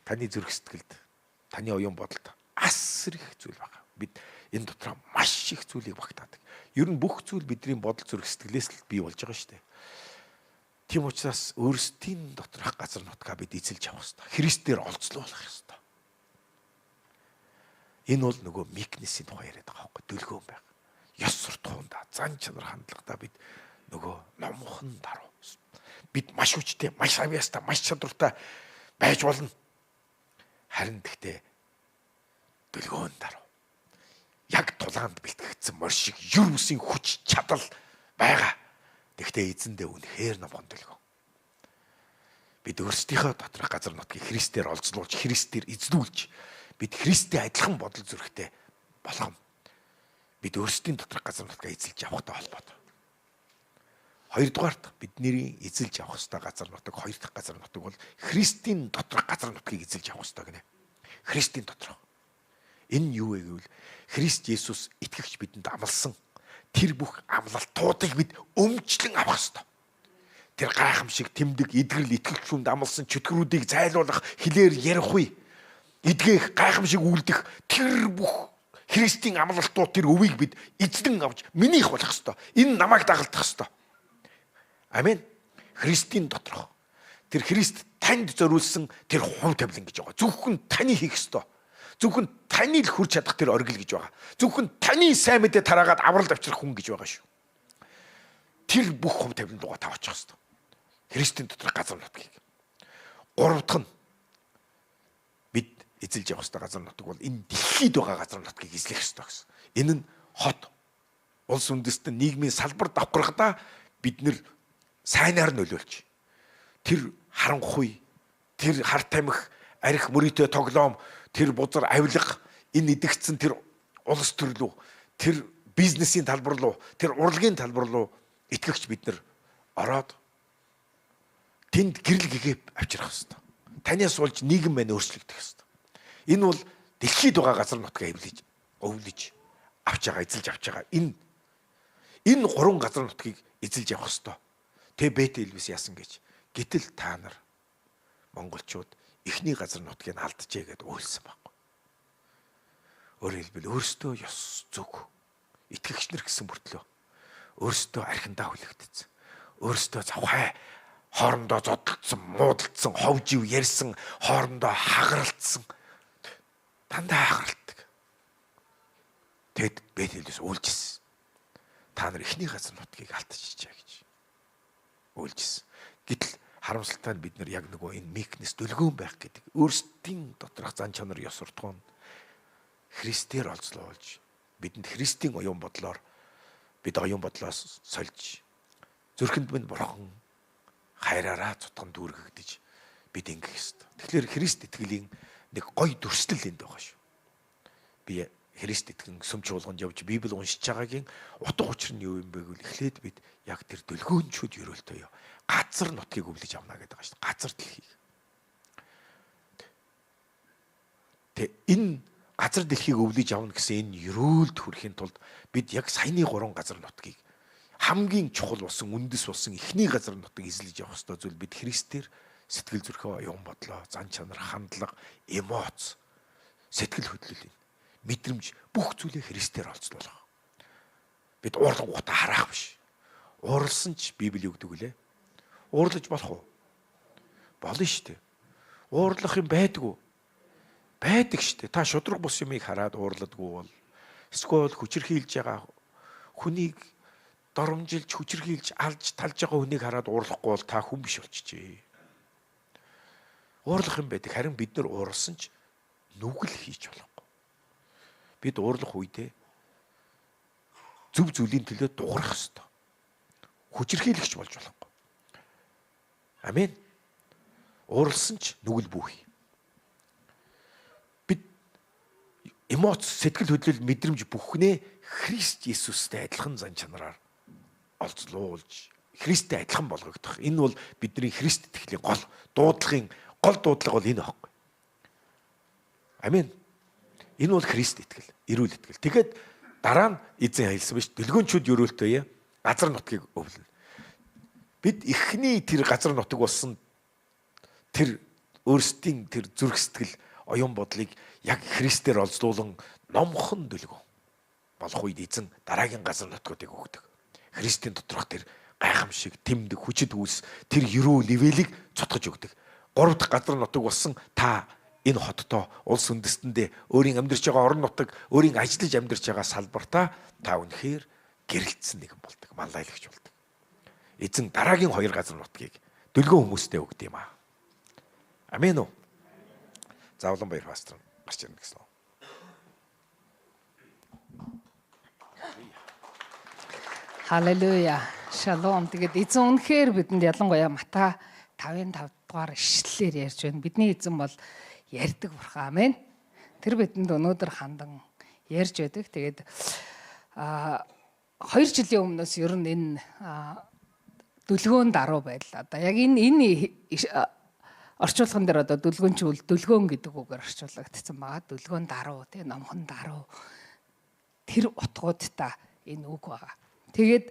Таны зүрх сэтгэлд, таны оюун бодолд асар их зүйл байгаа. Бид энэ дотроо маш их зүйлийг багтаадаг. Ер нь бүх зүйл бидний бодол зүрх сэтгэлээс л бий болж байгаа шүү дээ. Тийм учраас өөрсдийн доторх газар нутгаа бид эзэлж авах ёстой. Христээр олзлуулах ёстой. Энэ бол нөгөө meekness-ийн тухай яриад байгаа байхгүй, дүлгөөн байх. Ёс суртахуунда, зан чанар хандлагада бид нөгөө номхон даруй. Бид маш хүчтэй, маш авьяастай, маш чадвартай байж болно. Харин тэгтээ дүлгөөн даруй. Яг тулаанд бэлтгэгдсэн морь шиг юр үсийн хүч чадал байгаа. Тэгтээ эзэндээ үнэхээр номхон дүлгөөн. Бид өөрсдийнхөө доторх газар нутгийг Христээр олзлуулж, Христээр эзлүүлж, бид Христтэй адилхан бодол зүрхтэй болох юм. Бид өөрсдийн доторх газар нутгаа эзэлж авахтай холбоотой. Хоёрдугаарт бидний эзэлж авах ёстой газар нутаг, хоёр дахь газар нутаг бол Христийн доторх газар нутгийг эзэлж авах ёстой гинэ. Христийн доторх. Энэ нь юу вэ гэвэл Христ Есүс итгэгч бидэнд амласан тэр бүх амлалтуудыг бид өмчлөн авах ёстой. Тэр гайхамшиг, тэмдэг, эдгэрэл итгэгч хүнд амласан чөтгөрүүдийг зайлуулах, хэлээр ярих үе, эдгэх, гайхамшиг үлдэх тэр бүх Христийн амлалтууд, тэр өвийг бид эзлэн авч минийх болох ёстой. Энэ намайг дагалдах ёстой. Амен. Христийн доторх. Тэр Христ танд зориулсан тэр хувь тавилан гэж байгаа. Зөвхөн таны хийх ёстой. Зөвхөн таны л хүрч чадах тэр оргил гэж байгаа. Зөвхөн таны сайн мэдээ тараагаад авралд авчрах хүн гэж байгаа шүү. Тэр бүх хувь тавилан руугаа та очих ёстой. Христийн доторх газар нутгийг. Гурав дахь нь бид эзэлж явах ёстой газар нутаг бол энэ дэлхийд байгаа газар нутгийг эзлэх ёстой гэсэн. Энэ нь хот, улс үндэстэн, нийгмийн салбар давхаргадаа бид нэр сайнаар нөлөөлж, тэр харанхуй, тэр хар тамхи, арх мөрийтэй тоглоом, тэр бузар авилга, энэ идэгцэн тэр улс төрлөө, тэр бизнесийн талбар руу, тэр урлагийн талбар руу итгэгч бид нар ороод тэнд гэрэл гэгээ авчрах ёстой. Танаас болж нийгэм маань өөрчлөгдөх ёстой. Энэ бол дэлхийд байгаа газар нутгаа эвлэж, өвлөж авч байгаа, эзэлж авч байгаа. Энэ гурван газар нутгийг эзэлж явах ёстой. Тэ Бэтэлвис яасан гэж. Гэтэл та нар монголчууд эхний газар нутгийг алджээ гэдээ уйлсан байхгүй. Өөрөөр хэлбэл өөрсдөө ёс зүг итгэгч нар гэсэн мөртлөө өөрсдөө архиндаа хүлэгдсэн. Өөрсдөө завхай хоорондоо зодтолцсон, муудалцсан, хов жив ярьсан, хоорондоо хагаралтсан. Дандаа хагаралдаг. Тэд Бэтэлвис уйлжсэн. Та нар эхний газар нутгийг алдчихжээ гэж уйлжсэн. Гэтэл харамсалтай нь бид нар яг нөгөө энэ meekness дүлгөөн байх гэдэг өөрсдийн доторх зан чанар ёс суртахуун Христээр олзлуулж, бидэнд Христийн оюун бодлоор бид оюун бодлоос сольж зүрхэнд минь бурхан хайраараа цутган дүүргэгдэж бид ингэх ёстой. Тэгэхээр Христ итгэлийн нэг гоё дүрслэл энд байгаа шүү. Би Христ итгэн сүм чуулганд явж Библи уншиж байгаагийн утга учир нь юу юм бэ гэвэл эхлээд бид яг тэр дүлгөөнчүүд ерөөлтөө газар нутгийг өвлөж авна гэдэг байгаа шүү дээ. Газар дэлхийг. Тэ энэ газар дэлхийг өвлөж авна гэсэн энэ ерөөлд хүрэхин тулд бид яг саяны гурван газар нутгийг хамгийн чухал болсон, үндэс болсон эхний газар нутгийг эзлэж явах ёстой зүйл бид Христээр сэтгэл зүрхээ, оюун бодлоо, зан чанар, хандлага, эмоц, сэтгэл хөдлөл, мэдрэмж бүх зүйлээ Христээр олзлуулах. Бид уурлангуудаа хараах биш. Уурлсан ч Библи өгдөг үлээ. Уурлаж болох уу? Болно шүү дээ. Уурлах юм байдгүй. Байдаг шүү дээ. Та шудраг бус юмыг хараад уурладгүй бол эсвэл хүчирхийлж байгаа хүнийг доромжилж, хүчирхийлж, алж талж байгаа хүнийг хараад уурлахгүй бол та хүн биш болчихжээ. Уурлах юм байдаг. Харин бид нар уурлсан ч нүгэл хийж болохгүй. Бид уурлах үедээ зөв зүйлийн төлөө дуурах ёстой. Хүчирхийлэгч болж болохгүй. Амен. Уурлсан ч нүгэл бүүхий. Бид эмоц, сэтгэл хөдлөл, мэдрэмж бүхнээ Христ Есүстэй адилхан зан чанараар олзлуулж Христтэй адилхан болгогдох. Энэ бол бидний Христ итгэлийн гол дуудлагын гол дуудлага бол энэ байхгүй. Амен. Энэ бол Христ итгэл, эрүүл итгэл. Тэгээд дараа нь эзэн хэлсэн биш. Дүлгөөнчүүд ерөөлтөө газар нутгийг өвлөнө. Бид эхний тэр газар нутаг болсон тэр өөрсдийн тэр зүрх сэтгэл, оюун бодлыг яг Христээр олзлуулан номхон дүлгөө болох үед эзэн дараагийн газар нутгуудыг өгдөг. Христийн доторх тэр гайхамшиг, тэмдэг, хүчит үйлс, тэр ерөөл ивэлийг цутгаж өгдөг. Гурав дахь газар нутаг болсон та Энэ хотдоо, улс үндэстэндээ, өөрийн амьдарч байгаа орон нутаг, өөрийн ажиллаж амьдарч байгаа салбартаа та үнэхээр гэрэлтсэн нэгэн болдог, манлайлагч болдог. Эзэн дараагийн 2 газар нутгийг дүлгөөн хүмүүстэй өгд юм аа. Амен үү? За Улаанбаяр пастор гарч ирнэ гэсэн. Халелуя. Шалом. Тэгээд эзэн үнэхээр бидэнд ялангуяа Матай 5-5 дугаар ишлэлээр ярьж байна. Бидний эзэн бол ярьдаг бурхан. Амен. Тэр бидэнд өнөөдөр хандан ярьж байдаг. Тэгээд 2 жилийн өмнөөс ер нь энэ дүлгөөн даруй байдал. Одоо яг энэ орчуулган дээр одоо дүлгөөнчүүл дүлгөөн гэдэг үгээр орчуулагдсан байгаа. Дүлгөөн даруй, тий, номхон даруй. Тэр утгуудтай энэ үг байгаа. Тэгээд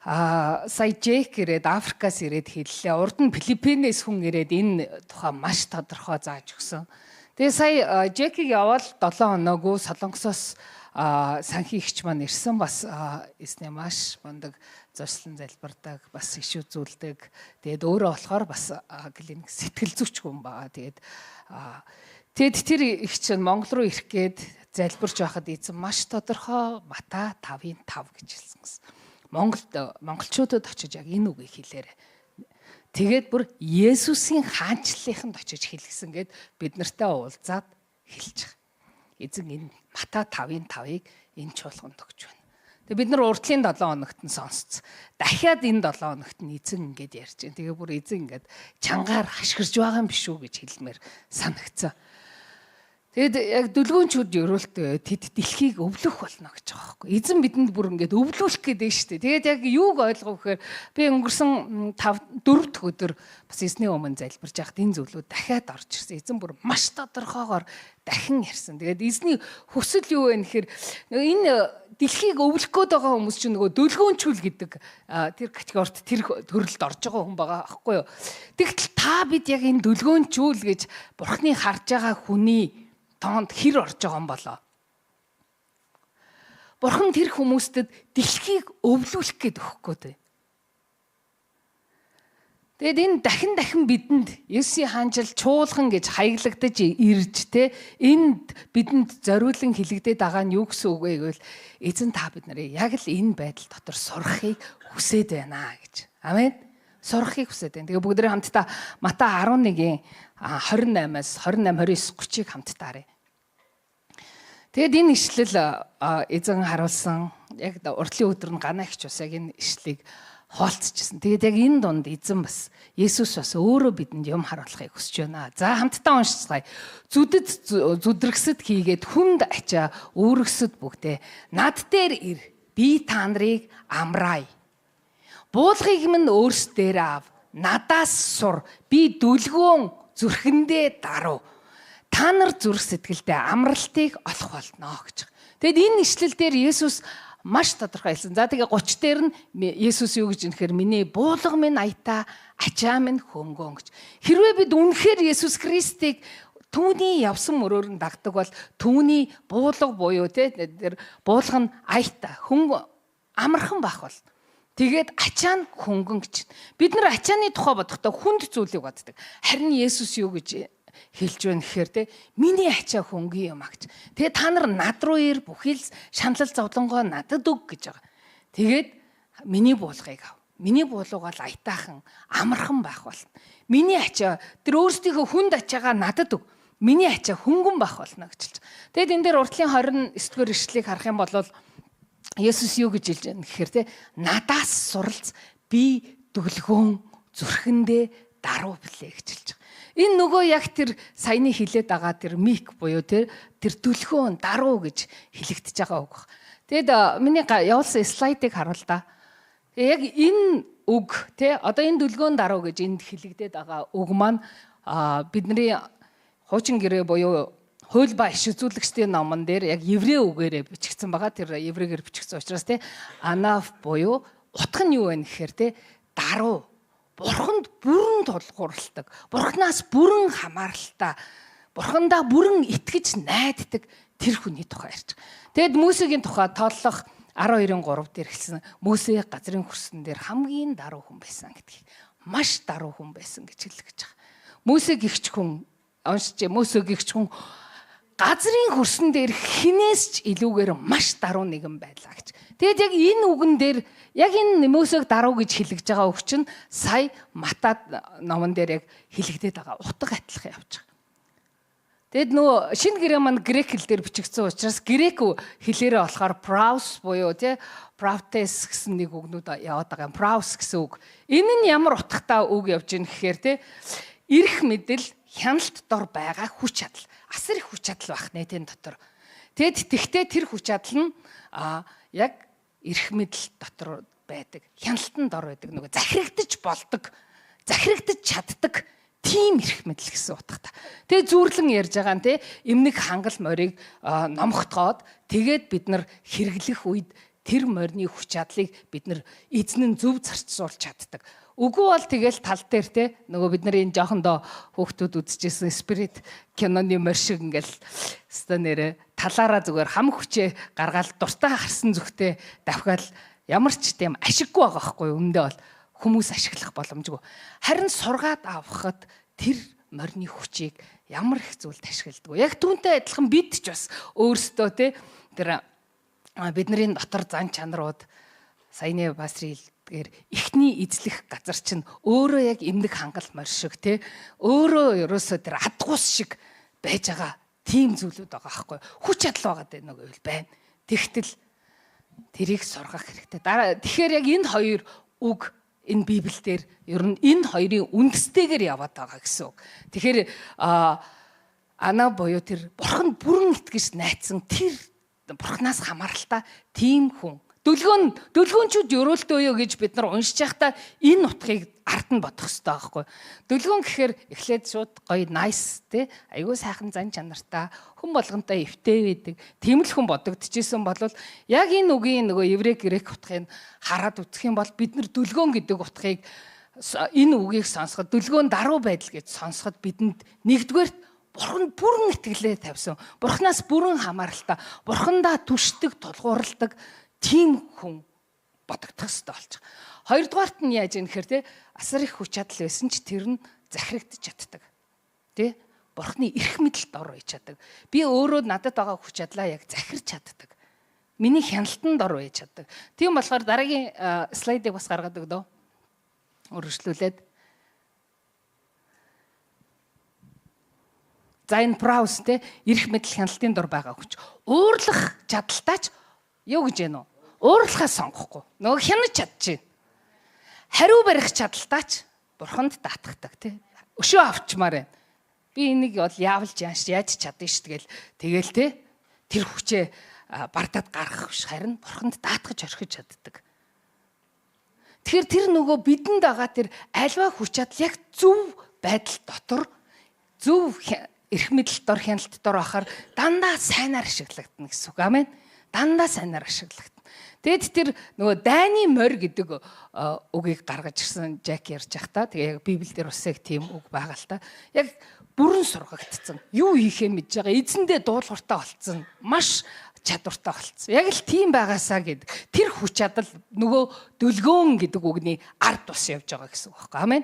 сая Джек ирээд Африкаас ирээд хэллээ. Урд нь Филиппинээс хүн ирээд энэ тухай маш тодорхой зааж өгсөн. Тэгээ сая Джекийг яваал 7 хоноогүй Солонгосоос санхий ихч маань ирсэн. Бас эзнээ маш мундаг зуршлан залбирдаг, бас иш үзүүлдэг. Тэгээд өөрөө болохоор бас клиник сэтгэл зүйч хүн байгаа. Тэгээд тэгэд тэр ихч нь Монгол руу ирэх гээд залбирч байхад эзэн маш тодорхой Матай 5-5 гэж хэлсэн гэсэн. Монголд монголчуудад очиж яг энэ үгийг хэлээрэй. Тэгээд бүр Есүсийн хаанчлалынханд очиж хэлсэн гэд бид нартай уулзаад хэлж байгаа. Эзэн энэ Матай 5-5-ыг энэ чуулганд өгч байна. Тэгээд бид нар урдлын 7 хоногт нь сонсцсон. Дахиад энэ 7 хоногт нь эзэн ингэж ярьж байна. Тэгээ бүр эзэн ингэж чангаар хашгирж байгаа юм биш үү гэж хэлмээр санагцсан. Тэгэд яг дүлгөөнчүүд ерөөлтөө тэд дэлхийг өвлөх болно гэж байгаа байхгүй. Эзэн бидэнд бүр ингээд өвлүүлэх гэдэг нь шүү дээ. Тэгээд яг юуг ойлгов гэхээр би өнгөрсөн 5 4 дахь өдөр бас эзний өмнө залбирж байхад энэ зүйлүүд дахиад орж ирсэн. Эзэн бүр маш тодорхойгоор дахин ярьсан. Тэгээд эзний хүсэл юу вэ гэхээр энэ дэлхийг өвлөх гээд байгаа хүмүүс чинь нөгөө дүлгөөнчүүл гэдэг тэр категорид тэр төрөлд орж байгаа хүн байгаа аахгүй юу. Тэгтэл та бид яг энэ дүлгөөнчүүл гэж Бурхны харж байгаа хүний тоонд хэр орж байгаа юм болоо. Бурхан тэр хүмүүстэд дэлхийг өвлүүлэх гээд өгөхгүй дээ. Тэгээд энэ дахин дахин бидэнд Есүсийн хаанчил чуулган гэж хаяглагдаж ирж те энд бидэнд зориулан хэлэгдээд байгаа нь юу гэсэн үг вэ гэвэл эзэн та бид нарыг яг л энэ байдал дотор сурахыг хүсээд байна гэж. Амен. Сурахыг хүсээд байна. Тэгээ бүгдээ хамтдаа Матай 11-ийн 28-аас 28 29 30-ыг хамтдаа харъя. Тэгээд энэ ишлэл эзэн харуулсан яг урдлын өдөр нь ганаа ихч бас яг энэ ишлэлийг хоолцчихсан. Тэгээд яг энэ дунд эзэн бас Есүс бас өөрөө бидэнд юм харуулахыг хүсэж байна. За хамтдаа уншицгаая. Зүдэд зүдрэгсэд хийгээд хүнд ачаа үүргэсэд бүгдээ над дээр ир. Би та нарыг амраая. Буулгыг минь өөрсдөө ав. Надаас сур. Би дүлгөөн зүрхэндээ даруй. Та нар зүрх сэтгэлдээ амралтыг олох болно гэж. Тэгэд энэ ишлэл дээр Есүс маш тодорхой хэлсэн. За тэгээ 30 дээр нь Есүс юу гэж нэхэр миний буулга минь аятаа, ачаа минь хөнгөн гэж. Хэрвээ бид үнэхээр Есүс Христийг түүний явсан мөрөөр нь дагдаг бол түүний буулга буюу тэ тэр буулга нь аятаа, хөнгөн амархан байх бол. Тэгээд ачаа нь хөнгөн гэж. Бид нар ачааны тухай бодохдоо хүнд зүйлийг боддог. Харин Есүс юу гэж хэлж байна гэхээр те миний ачаа хөнгөн юм а гэж. Тэгээ та нар над руу ир, бүхий л шаналл зовлонгоо надад өг гэж байгаа. Тэгээд миний буулгыг ав. Миний буулга бол аятайхан амархан байх болно. Миний ачаа тэр өөрсдийнхөө хүнд ачаагаа надад өг. Миний ачаа хөнгөн байх болно гэж хэлж. Тэгээд энэ дээр уртлын 29 дугаар ишлэлийг харах юм бол Есүс юу гэж хэлж байна гэхээр те надаас суралц, би дүлгөөн зүрхэндээ даруй билээ гэж хэлж байгаа. Энэ нөгөө яг тэр саяны хилээд байгаа тэр мик буюу тэр дүлгөөн даруй гэж хэлэгдэж байгаа үг. Тэгэд миний явуулсан слайдыг харуул та. Тэгээ яг энэ үг те одоо энэ дүлгөөн даруй гэж энд хэлэгдээд байгаа үг маань бидний хуучин гэрээ буюу хууль ба иш үзүүлэгчдийн номон дээр яг еврей үгээрээ бичигдсэн байгаа. Тэр еврейгээр бичигдсэн учраас те анаф буюу утга нь юу вэ гэхээр те даруй. Бурханд бүрэн тулгуурлалдаг. Бурханаас бүрэн хамааралтай. Бурхандаа бүрэн итгэж найддаг тэр хүний тухай ярьж байгаа. Тэгэд Мөсегийн тухай тооллох 12-ын 3 дээр хэлсэн. Мөсе газрын хөрсөн дээр хамгийн даруй хүн байсан гэдгийг. Маш даруй хүн байсан гэж хэлж байгаа. Мөсе гихч хүн уншиж Мөсөгийгч хүн газрын хөрсөн дээр хинээс ч илүүгээр маш даруй нэгэн байлаа гэж. Тэгээд яг энэ үгэн дээр яг энэ Мөсөг даруй гэж хэлэгдэж байгаа үг чинь сая Матай номон дээр яг хэлэгдээд байгаа утга адилхан явж байгаа. Тэгэд нөгөө шинэ гэрээ маань грек хэл дээр бичигдсэн учраас грек хэлээрээ болохоор praus буюу тий prautes гэсэн нэг үгнүүд яваад байгаа юм. Praus гэсэн үг. Энэ нь ямар утгатай үг явж гин гэхээр тий эрх мэдэл хяналт дор байгаа хүч чадал. Асар их хүч чадал байх нэ тэн дотор. Тэгэд тэгтээ тэр хүч чадал нь яг эрх мэдэл дотор байдаг. Хяналтан дор байдаг. Нөгөө захирагдаж болдог, захирагдаж чаддаг тийм эрх мэдэл гэсэн утгатай. Тэгээ зүүрлэн ярьж байгаа нь те эмнэг хангал морийг номхотгоод тэгээд бид нар хэрэглэх үед тэр морины хүч чадлыг бид нар эзэн нь зөв зарцуулж чаддаг. Үгүй бол тэгэл тал дээр те нөгөө бид нар энэ жоохондоо хүүхдүүд үзчихсэн Spirit киноны морь шиг ингээл өстой нэрэ талаараа зүгээр хам хүчээ гаргаал дуртай харсан зүгтээ давхиал ямар ч тийм ашиггүй байгаа байхгүй өмнөдөө бол хүмүүс ашиглах боломжгүй. Харин сургаад авахад тэр морины хүчийг ямар их зүйлд ашигладаг. Яг түүнтэй адилхан бид ч бас өөрсдөө те тэр бидний дотор зан чанарууд саяны пастрын хэлдгээр эхний эзлэх газар чинь өөрөө яг эмнэг хангал морь шиг те өөрөө ерөөсөө тэр адгуус шиг байж байгаа тийм зүйлүүд байгаа байхгүй. Хүч чадал байгаа даа нөгөө үйл байна. Тэгтэл тэрийг сургах хэрэгтэй. Дараа тэгэхээр яг энэ хоёр үг энэ Библиэлд ер нь энэ хоёрын үндэстэйгээр яваад байгаа гэсэн үг. Тэгэхээр ана буюу тэр бурханд бүрэн итгэж найдсан тэр бурхнаас хамааралтай тийм хүн. Дөлгөөнчүүд өрөөлтөө юу гэж бид нар уншиж байхдаа энэ утгыг ард нь бодох хэрэгтэй байхгүй. Дөлгөөн гэхээр эхлээд шууд гоё nice те айгүй сайхан зан чанартай хүн болгонтой эвтэй байдаг. Тийм л хүн бодогдчихсэн бол яг энэ үгийн нөгөө еврей грек утгыг хараад үзэх юм бол бид нар дөлгөөн гэдэг утгыг энэ үгийг сонсоход дөлгөөн даруй байдал гэж сонсоход бидэнд нэгдүгээрт Бурхан бүрэн итгэлээ тавьсан. Бурханаас бүрэн хамааралтай, Бурхандаа түшдэг, тулгуурладаг тийм хүн бодогдох хэрэгтэй болж байгаа. Хоёрдугаарт нь яаж юм гэхээр те асар их хүч чадал байсан ч тэр нь захирагдчих чаддаг. Тэ? Бурхны эрх мэдэлд ор байж чаддаг. Би өөрөө надад байгаа хүч чадлаа яг захирч чаддаг. Миний хяналтанд ор байж чаддаг. Тийм болохоор дараагийн слайдыг бас гаргаад өгдөө. Үргэлжлүүлээд. За энэ праус те эрх мэдэл хяналтын дор байгаа хүч. Уурлах чадaltaй ч юу гэж яана вэ? Уурлахаа сонгохгүй. Нөгөө хянаж чадчихээн. Хариу барих чадaltaй ч бурханд даатгадаг тий. Өшөө авчмаар байна. Би энийг бол яавалж яаш яаж чадна ш тэгэл тэгэл тий. Тэр хүчээ бардаад гаргах биш харин бурханд даатгаж орхиж чаддаг. Тэгэхээр тэр нөгөө бидэнд байгаа тэр альва хүч чадал яг зөв байдал дотор зөв эрх мэдэл дор хяналт дор байхаар дандаа сайнаар ашиглагдана гэсэн үг. Амен. Дандаа сайнаар ашиглагдана. Тэгэд тэр нөгөө дайны морь гэдэг үгийг гаргаж ирсэн Жак ярьж байхдаа тэгээ яг Библиэлд бас яг тийм үг байгаа л та. Яг бүрэн сургагдсан. Юу хийхээ мэдж байгаа. Эзэндээ дуулууртай болцсон. Маш чадвартай болцсон. Яг л тийм байгаасаа гэд тэр хүч чадал нөгөө дөлгөөн гэдэг үгний ард бас явж байгаа гэсэн үг байхгүй. Амен.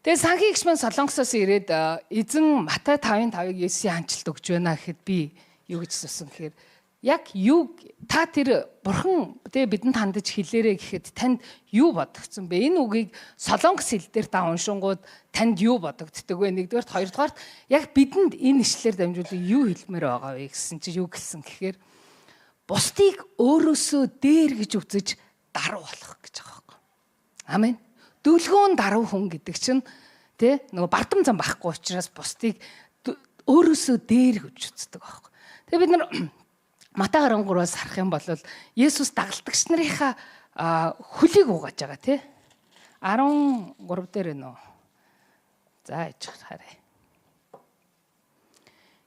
Тэгээ санхий гişмэн Солонгосоос ирээд эзэн Матай 5:5-ыг Есүсийн ханчлалт өгч байна гэхэд би юу гэж асуусан гэхээр яг юу та тэр бурхан тэгээ бидэнд хандаж хэлээрэ гэхэд танд юу бодогдсон бэ? Энэ үгийг Солонгос хэл дээр та уншингууд танд юу бодогддог вэ? Нэгдүгээрт, хоёрдугаарт яг бидэнд энэ ишлэлээр дамжуулан юу хэлмээр байгаа вэ гэсэн чи юу гэлсэн гэхээр бусдыг өөрөөсөө дээр гэж үзэж даруй болох гэж байгаа байхгүй. Амен. Дөлгөөн даруй хүн гэдэг чинь тэ нөгөө бардам зам байхгүй учраас бусдыг өөрөөсөө дээр гэж үздэг байхгүй. Тэгээ бид нар Матай 13-аас харах юм бол Есүс дагалдагч нарынхаа хөлийг угааж байгаа тий. 13 дээр нөө. За иж харъя.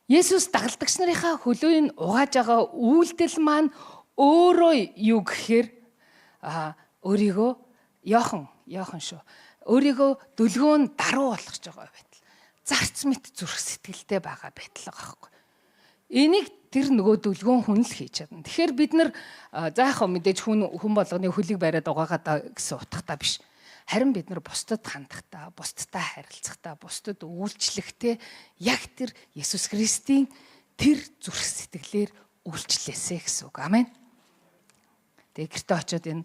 Есүс дагалдагч нарынхаа хөлийг угааж байгаа үйлдэл маань өөрөө юу гэхээр өөрийгөө Йохан шүү. Өөрийгөө дөлгөөн даруй болгож байгаа байдал. Зарц мэт зүрх сэтгэлтэй байгаа байдал байгаа байхгүй. Энийг тэр нөгөө дөлгөөн хүн л хийж чадна. Тэгэхээр бид нар за яах вэ мэдээж хүн болгоны хөлийг бариад угаагаад гэсэн утгатай биш. Харин бид нар бусдад хандахдаа, бусдтай харилцахдаа, бусдад үйлчлэхдээ яг тэр Есүс Христийн тэр зүрх сэтгэлээр үйлчлээсэ гэсэн үг. Амен. Тэгээ гэртээ очиод энэ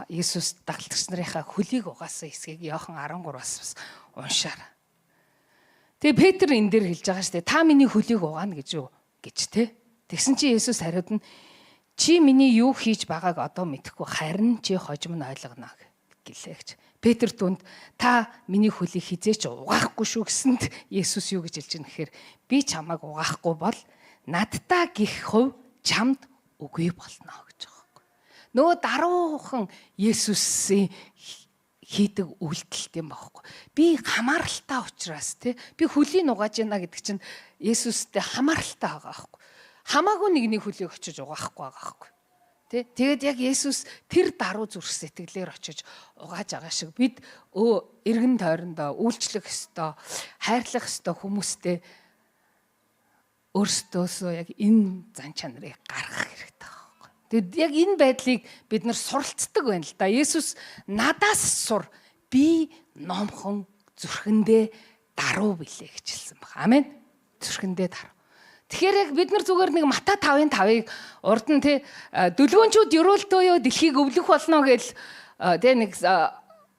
Есүс дагалдагч нарынхаа хөлийг угаасан хэсгийг Иохан 13-аас бас уншаарай. Тэгээ Петр энэ дээр хэлж байгаа шүү дээ. Та миний хөлийг угаана гэж юу гэж те. Тэгсэн чи Есүс хариуд нь чи миний юу хийж байгааг одоо мэдэхгүй, харин чи хожим нь ойлгоно гэлээ гэж. Петр түнд та миний хөлийг хизээч угаахгүй шүү гэсэнд Есүс юу гэж хэлж байгаа нэхэр би чамайг угаахгүй бол надтай гих хувь чамд үгүй болно гэж байгаа байхгүй. Нөгөө даруухан Есүсийн хийдэг үйлдэлт юм байхгүй. Би хамааралтай учраас те би хөлийг угааж яана гэдэг чинь Есүстэй хамааралтай байгаа байхгүй. Хамаагүй нэгний хөлийг очиж угаахгүй байгаа байхгүй. Тэ? Тэгээд яг Есүс тэр даруй зүрх сэтгэлээр очиж угааж байгаа шиг бид эргэн тойрондоо үйлчлэх ёстой, хайрлах ёстой хүмүүстэй өөрсдөөсөө яг энэ зан чанарыг гаргах хэрэгтэй байхгүй. Тэгэд яг энэ байдлыг бид нар суралцдаг байна л да. Есүс надаас сур, би номхон зүрхэндээ даруй билээ гэж хэлсэн баг. Амен. Зүрхэндээ даруй. Тэгэхээр яг бид нар зүгээр нэг Матай 5:5-ыг урд нь те дөлгөөнчүүд ерөөлтөө юу дэлхийг өвлөх болно гэж те нэг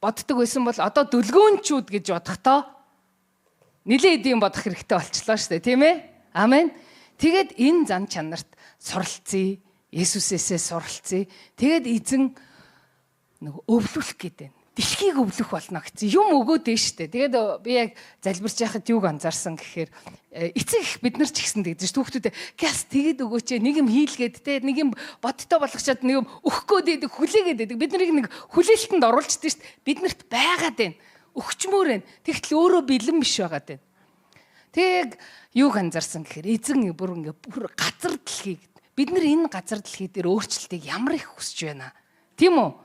боддог байсан бол одоо дөлгөөнчүүд гэж бодохдоо нилээ эдийн бодох хэрэгтэй болчлоо шүү дээ, тийм ээ? Амен. Тэгээд энэ зан чанарт суралцъя, Есүсээсээ суралцъя. Тэгээд эзэн нэг өвлүүлэх гэдэг нь дэлхийг өвлөх болно гэсэн юм өгөөд дээ штэ. Тэгээд би яг залбирч яхад юуг анзаарсан гэхээр эцэг их бид нар ч гэсэн тэгдэж хүүхдүүдээ гяс тэгээд өгөөч нэг юм хийлгээд те нэг юм бодтой болгочоод нэг юм өгөх гээд байдаг, хүлээгээд байдаг. Бид нарыг нэг хүлээлтэнд оруулчихдээ штэ. Бид нарт байгаад байна. Өгчмөр байна. Тэгтэл өөрөө бэлэн биш байгаад байна. Тэг юуг анзаарсан гэхээр эзэн бүр ингээ бүр газар дэлхийг бид нар энэ газар дэлхий дээр өөрчлөлтийг ямар их хүсэж байна. Тийм үү?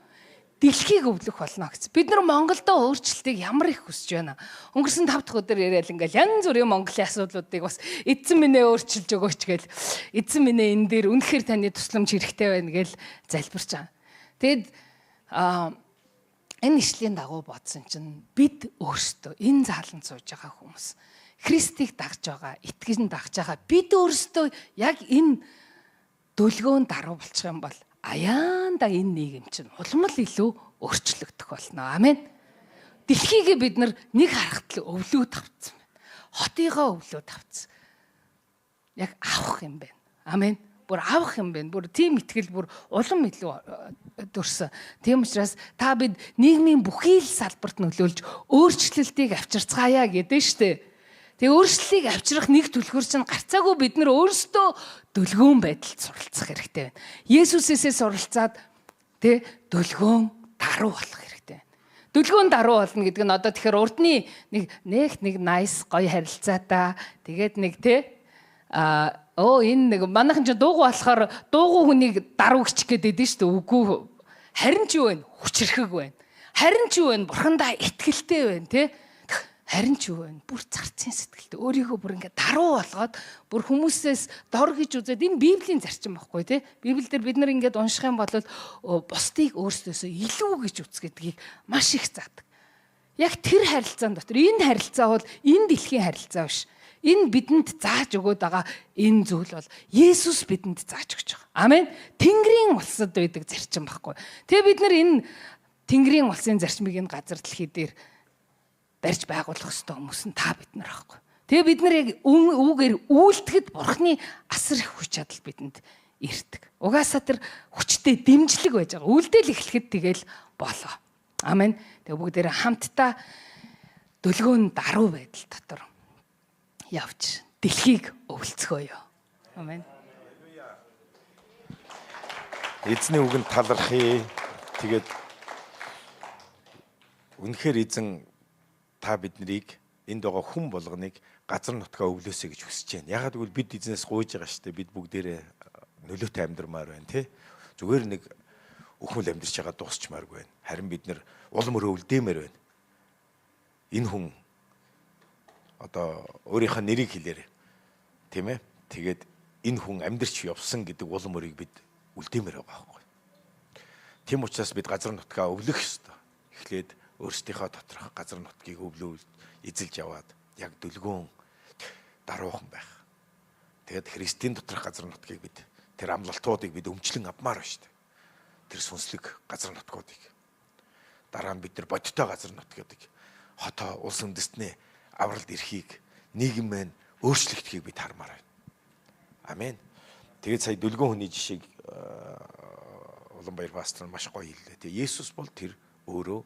Дэлхийг өвлөх болно гэсэн. Бид нар Монголдо өөрчлөлтийг ямар их хүсэж байна. Өнгөрсөн 5 дахь өдөр яриад ингээл янз бүрийн Монголын асуудлуудыг бас эзэн минь ээ өөрчилж өгөөч гэл эзэн минь ээ энэ дээр үнэхээр таны тусламж хэрэгтэй байна гэл залбирч байгаа. Тэгэд энэ ишлэлийн дагуу бодсон чинь бид өөрсдөө энэ зааланд сууж байгаа хүмүүс Христийг дагж байгаа, итгэн дагж байгаа бид өөрсдөө яг энэ дөлгөөн даруй болчих юм бол аяанда энэ нийгэм чинь улам л илүү өөрчлөгдөх болно. Амен. Дэлхийгээ бид нар нэг харахад л өвлөөд авцсан байна. Хотыгоо өвлөөд авцсан. Яг авах юм байна. Амен. Бүр авах юм байна. Бүр тийм итгэл бүр улам илүү төрсөн. Тийм учраас та бид нийгмийн бүхий л салбарт нөлөөлж өөрчлөлтийг авчирцгаая гэдэг нь шүү дээ. Тэгээ өөрчлөлтийг авчрах нэг түлхүүр чинь гарцаагүй бид нар өөрсдөө дөлгөөн байдалд суралцах хэрэгтэй байна. Есүсээсээ суралцаад тэ дөлгөөн даруй болох хэрэгтэй байна. Дөлгөөн даруй болно гэдэг нь одоо тэгэхээр урдны нэг нэг nice гоё харилцаатай тэгээд нэг тэ энэ нэг манайхан чинь дуугүй болохоор дуугүй хүнийг даруй гिच гэдэг дээ шүү дээ. Үгүй харин ч юу вэ? Хүчрхэг байна. Харин ч юу вэ? Бурхандаа итгэлтэй байна тэ. Харин ч юу вэ? Бүр царцын сэтгэлтэй өөрийгөө бүр ингээд даруй болгоод бүр хүмүүсээс дор гэж үзээд энэ Библийн зарчим байхгүй тий. Библиэлд бид нар ингээд унших юм бол бусдыг өөрсдөөсөө илүү гэж үзэх гэдгийг маш их заадаг. Яг тэр харилцаан дотор энэ харилцаа бол энэ дэлхийн харилцаа биш. Энэ бидэнд зааж өгөөд байгаа энэ зүйл бол Есүс бидэнд зааж өгч байгаа. Амен. Тэнгэрийн улсад байдаг зарчим байхгүй. Тэгээ бид нар энэ Тэнгэрийн улсын зарчмыг энэ газар дэлхий дээр барьж байгуулах ёстой хүмүүс нь та бид нар байхгүй. Тэгээ бид нар яг үүгээр үйлдэхэд Бурхны асар их хүч чадал бидэнд ирдэг. Угаасаа тэр хүчтэй дэмжлэг байж байгаа. Үйлдэл эхлэхэд тэгэл болоо. Амен. Тэгээ бүгдээрээ хамтдаа дөлгөөн даруй байдал дотор явж дэлхийг өвлцгөөё. Амен. Эзний үгэнд талархъя. Тэгээд үнэхээр эзэн та биднийг энд байгаа хүн болгоныг газар нутгаа өвлөөсэй гэж хүсэж байна. Ягаад гэвэл бид эзнээс гуйж байгаа шүү дээ. Бид бүгдээрээ нөлөөтэй амьдрмаар байна тий. Зүгээр нэг өхмөл амьдарч байгаа дуусчмааргүй байна. Харин бид нэр улам өрөө өвлдөөмөр байна. Энэ хүн одоо өөрийнхөө нэрийг хэлээрэй. Тийм ээ. Тэгээд энэ хүн амьдарч явсан гэдэг улам өрийг бид үлдээмээр байгаа байхгүй. Тийм учраас бид газар нутгаа өвлөх ёстой. Эхлээд Өөрсдийнхөө доторх газар нутгийг өвлөөл эзэлж яваад яг дүлгөөн даруухан байх. Тэгээд Христийн доторх газар нутгийг бид тэр амлалтуудыг бид өмчлөн авмаар байна шүү дээ. Тэр сүнслэг газар нутгуудыг. Дараа нь бид нар бодиттой газар нутгуудыг хотоо улс үндэстнээ авралт эрхийг нийгэм маань өөрчлөгдөхийг бид хармаар байна. Амен. Тэгээд сая дүлгөөн хүний жишээг Улаанбаяр пастор маш гоё хэллээ. Тэгээ Есүс бол тэр өөрөө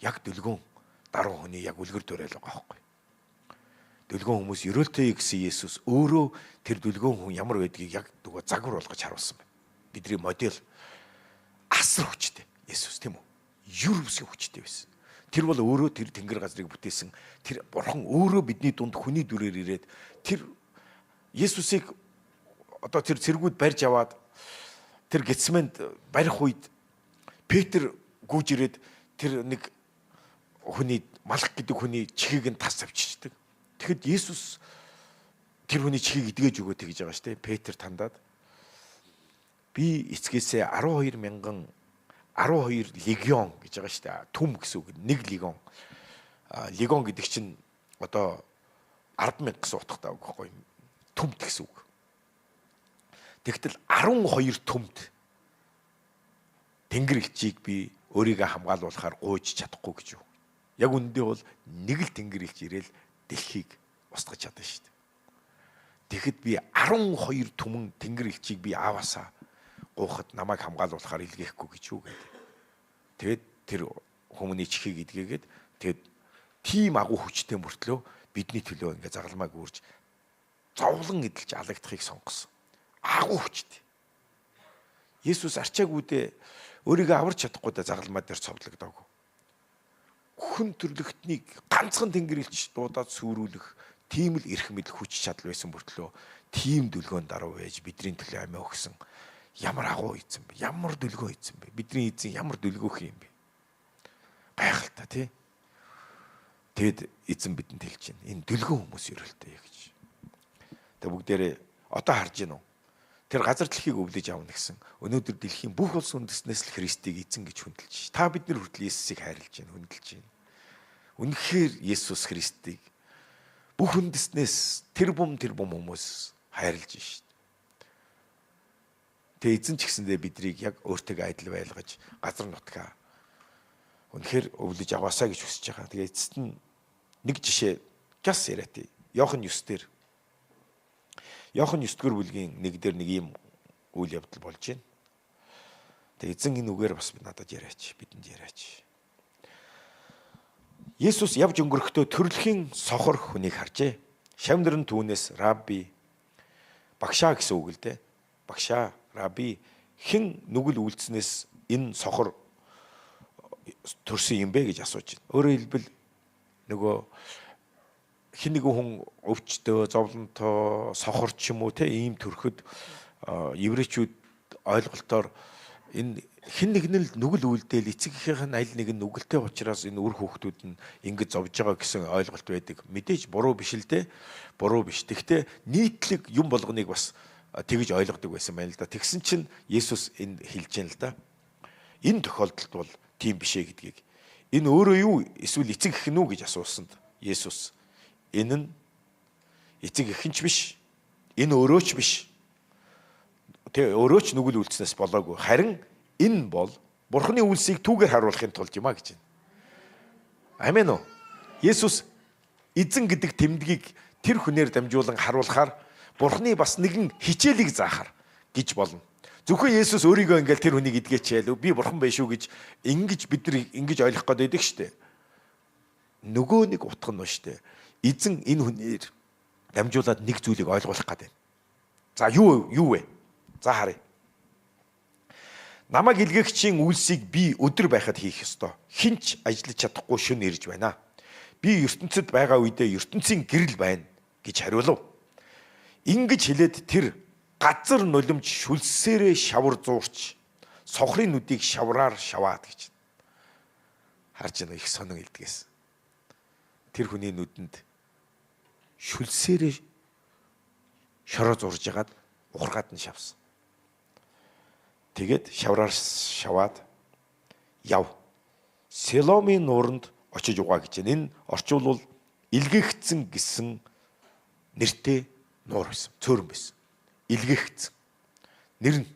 яг дүлгөөн даруй хүний яг үлгэр дуурайл байгаа байхгүй. Дүлгөөн хүмүүс ерөөлтэй гэсэн Есүс өөрөө тэр дүлгөөн хүн ямар байдгийг яг нөгөө загвар болгож харуулсан байна. Бидний модель асар хүчтэй Есүс тийм үү? Юр бүсгийн хүчтэй байсан. Тэр бол өөрөө тэр тэнгэр газрыг бүтээсэн тэр бурхан өөрөө бидний дунд хүний дүрээр ирээд тэр Есүсийг одоо тэр цэргүүд барьж аваад тэр Гетсманд барих үед Петр гүйж ирээд тэр нэг хүний Малх гэдэг хүний чихийг нь тас авчирчдаг. Тэгэхэд Есүс тэр хүний чихийг эдгэж өгөө тэгж байгаа шүү дээ. Петр тандаад би эцгээсээ 12,000 12 легион гэж байгаа шүү дээ. Түм гэсэн үг. Нэг легион. Легион гэдэг чинь одоо 10,000 гэсэн утгатай үг байхгүй юу? Түмт гэсэн үг. Тэгтэл 12 түмт Тэнгэр элчийг би өөрийгөө хамгаалуулахаар гуйж чадахгүй гэж юу. Яг үнэндээ бол нэг л Тэнгэр элч ирээл дэлхийг устгаж чадна шүү дээ. Тэгэхэд би 12 түмэн Тэнгэр элчийг би ааваасаа гуйхад намайг хамгаалуулахаар илгээхгүй гэж юу гэдэг. Тэгээд тэр хүмүүний чихийг эдгээгээд тэгээд тийм агуу хүчтэй мөртлөө бидний төлөө ингээ загалмайг үүрж зовлон эдэлж алагдахыг сонгосон. Агуу хүчтэй. Есүс арчаагүйдээ өөрийгөө аварч чадахгүй да загалмай дээр цовдлогдоогүй. Хүн төрлөختнийг ганцхан Тэнгэр элч дуудаад сүрүүлэх тийм л эрх мэдэл хүч чадал байсан мөртлөө тийм дүлгөөн даруй байж бидний төлөө амиа өгсөн. Ямар агуу эзэн бэ? Ямар дүлгөөн эзэн бэ? Бидний эзэн ямар дүлгөөх юм бэ? Гайхалтай тий. Тэгэд эзэн бидэнд хэлж байна. Энэ дүлгөөн хүмүүс ерөөлтэй гэж. Тэг бүгдээрээ одоо харж гин үү? Тэр газар дэлхийг өвлөж авна гэсэн. Өнөөдөр дэлхийн бүх улс үндэстнээс л Христийг эзэн гэж хүндэлж. Та бид нар хүртэл Есүсийг хайрлаж байна, хүндэлж байна. Үнэхээр Есүс Христийг бүх үндэстнээс тэр бум хүмүүс хайрлаж шít. Тэгээ эзэн ч гэсэндээ бидрийг яг өөртөө адил байлгаж газар нутгаа үнэхээр өвлөж аваасаа гэж хүсэж байгаа. Тэгээ эцэст нь нэг жишээ гяс яриа тий. Иохан 9 дээр. Иохан 9 дугаар бүлгийн 1 дээр нэг ийм үйл явдал болж байна. Тэгээ эзэн энэ үгээр бас надад яриач, бидэнд яриач. Есүс явж өнгөрөхдөө төрөлхийн сохор хүнийг харжээ. Шавнар нь түүнээс рабби багшаа гэсэн үг л дээ. Багшаа, рабби хэн нүгэл үйлдснээс энэ сохор төрсөн юм бэ гэж асууж байна. Өөрөөр хэлбэл нөгөө хэн нэгэн хүн өвчтөө, зовлонтой, сохор ч юм уу те ийм төрөхөд еврейчүүд ойлголтоор энэ хэн нэг нь л нүгэл үйлдээл эцэг эхийнх нь аль нэг нь нүгэлтэй учраас энэ үр хүүхдүүд нь ингэж зовж байгаа гэсэн ойлголт байдаг. Мэдээж буруу биш л дээ. Буруу биш. Тэгвэл нийтлэг юм болгоныг бас тэгж ойлгодог байсан байна л да. Тэгсэн чинь Есүс энд хэлж байна л да. Энэ тохиолдолд бол тийм биш ээ гэдгийг. Энэ өөрөө юу эсвэл эцэг эх нь үү гэж асуусанд Есүс энэ нь эцэг эх нь ч биш. Энэ өөрөө ч биш. Тэ өөрөө ч нүгэл үйлдснээс болоогүй. Харин энэ бол Бурхны үйлсийг түүгээр харуулахын тулд юм а гэж байна. Амен уу? Есүс эзэн гэдэг тэмдгийг тэр хүнээр дамжуулан харуулахаар Бурхны бас нэгэн хичээлийг заахар гэж болно. Зөвхөн Есүс өөрийгөө ингээл тэр хүнийг эдгээчээл би бурхан байх шүү гэж ингэж бид нар ингэж ойлгох гээд байдаг штэ. Нөгөө нэг утга нь штэ. Эзэн энэ хүнээр дамжуулаад нэг зүйлийг ойлгуулах гээд байна. За юу вэ? За харъя. Намайг илгээгчийн үйлсийг би өдөр байхад хийх ёстой. Хинч ажиллаж чадахгүй шөнө ирж байна. Би ертөнцид байгаа үедээ ертөнцийн гэрэл байна гэж хариулав. Ингэж хэлээд тэр газар нулимж шүлсээрээ шавар зуурч сохрын нүдийг шавраар шаваад гэж. Харж байна их сонин илдгээс. Тэр хүний нүдэнд шүлсээрээ шороо зурж ягаад ухаргаад нь шавсан. Тэгээд шавраар шаваад яв. Селомын нууранд очиж угаа гэж байна. Энэ орчуулвал илгээгдсэн гэсэн нэртэй нуур байсан. Цөөрөн байсан. Илгээгдсэн. Нэр нь.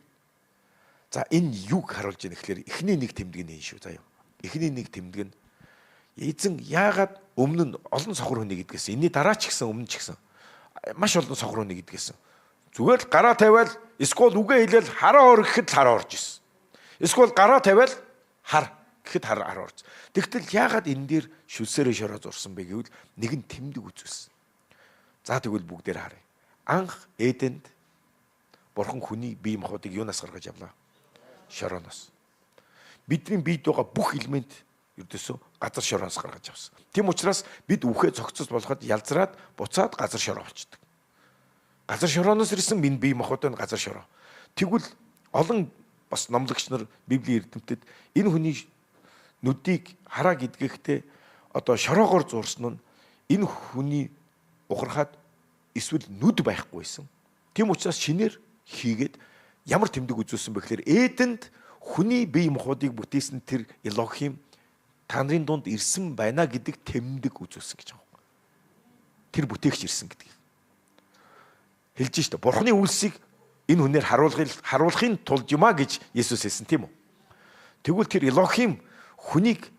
За энэ юг харуулж байна гэхлээр эхний нэг тэмдэг нь энэ шүү заяа. Эхний нэг тэмдэг нь эзэн яагаад өмнө нь олон сохор хүний гэдгээс энэний дараа ч гэсэн өмнө ч гэсэн маш олон сохор хүний гэдгээс зүгээр л гараа тавиал эсвэл үгээ хэлээл хараа ор гэхэд хараа орж исэн. Эсвэл гараа тавиал хар гэхэд хар орж. Тэгтэл яагаад энэ дээр шүлсээрээ шороо зурсан бэ гэвэл нэгэн тэмдэг үзүүлсэн. За тэгвэл бүгдээр харъя. Анх Эдэнд Бурхан хүний бие махбодыг юунаас гаргаж авлаа? Шорооноос. Бидний биед байгаа бүх элемент ердөөсөө газар шорооноос гаргаж авсан. Тийм учраас бид үхээ зохицол болгоход ялзраад буцаад газар шороо болчдөг. Газар шорооноос ирсэн минь бие махбод нь газар шороо. Тэгвэл олон бас номлогч нар Библийн эрдэмтэд энэ хүний нүдийг хараа гэдгэхдээ одоо шороогоор зурсан нь энэ хүний ухрахад эсвэл нүд байхгүй байсан. Тийм учраас шинээр хийгээд ямар тэмдэг үзүүлсэн бэ гэхээр Эдэнд хүний бие махбодыг бүтээсэн тэр Элохим та нарын дунд ирсэн байна гэдэг тэмдэг үзүүлсэн гэж байгаа. Тэр бүтээгч ирсэн гэдгийг хэлж штэ. Бурхны үйлсийг энэ хүнээр харуулахын тулд юм а гэж Есүс хэлсэн тийм үү? Тэгвэл тэр Элохим хүнийг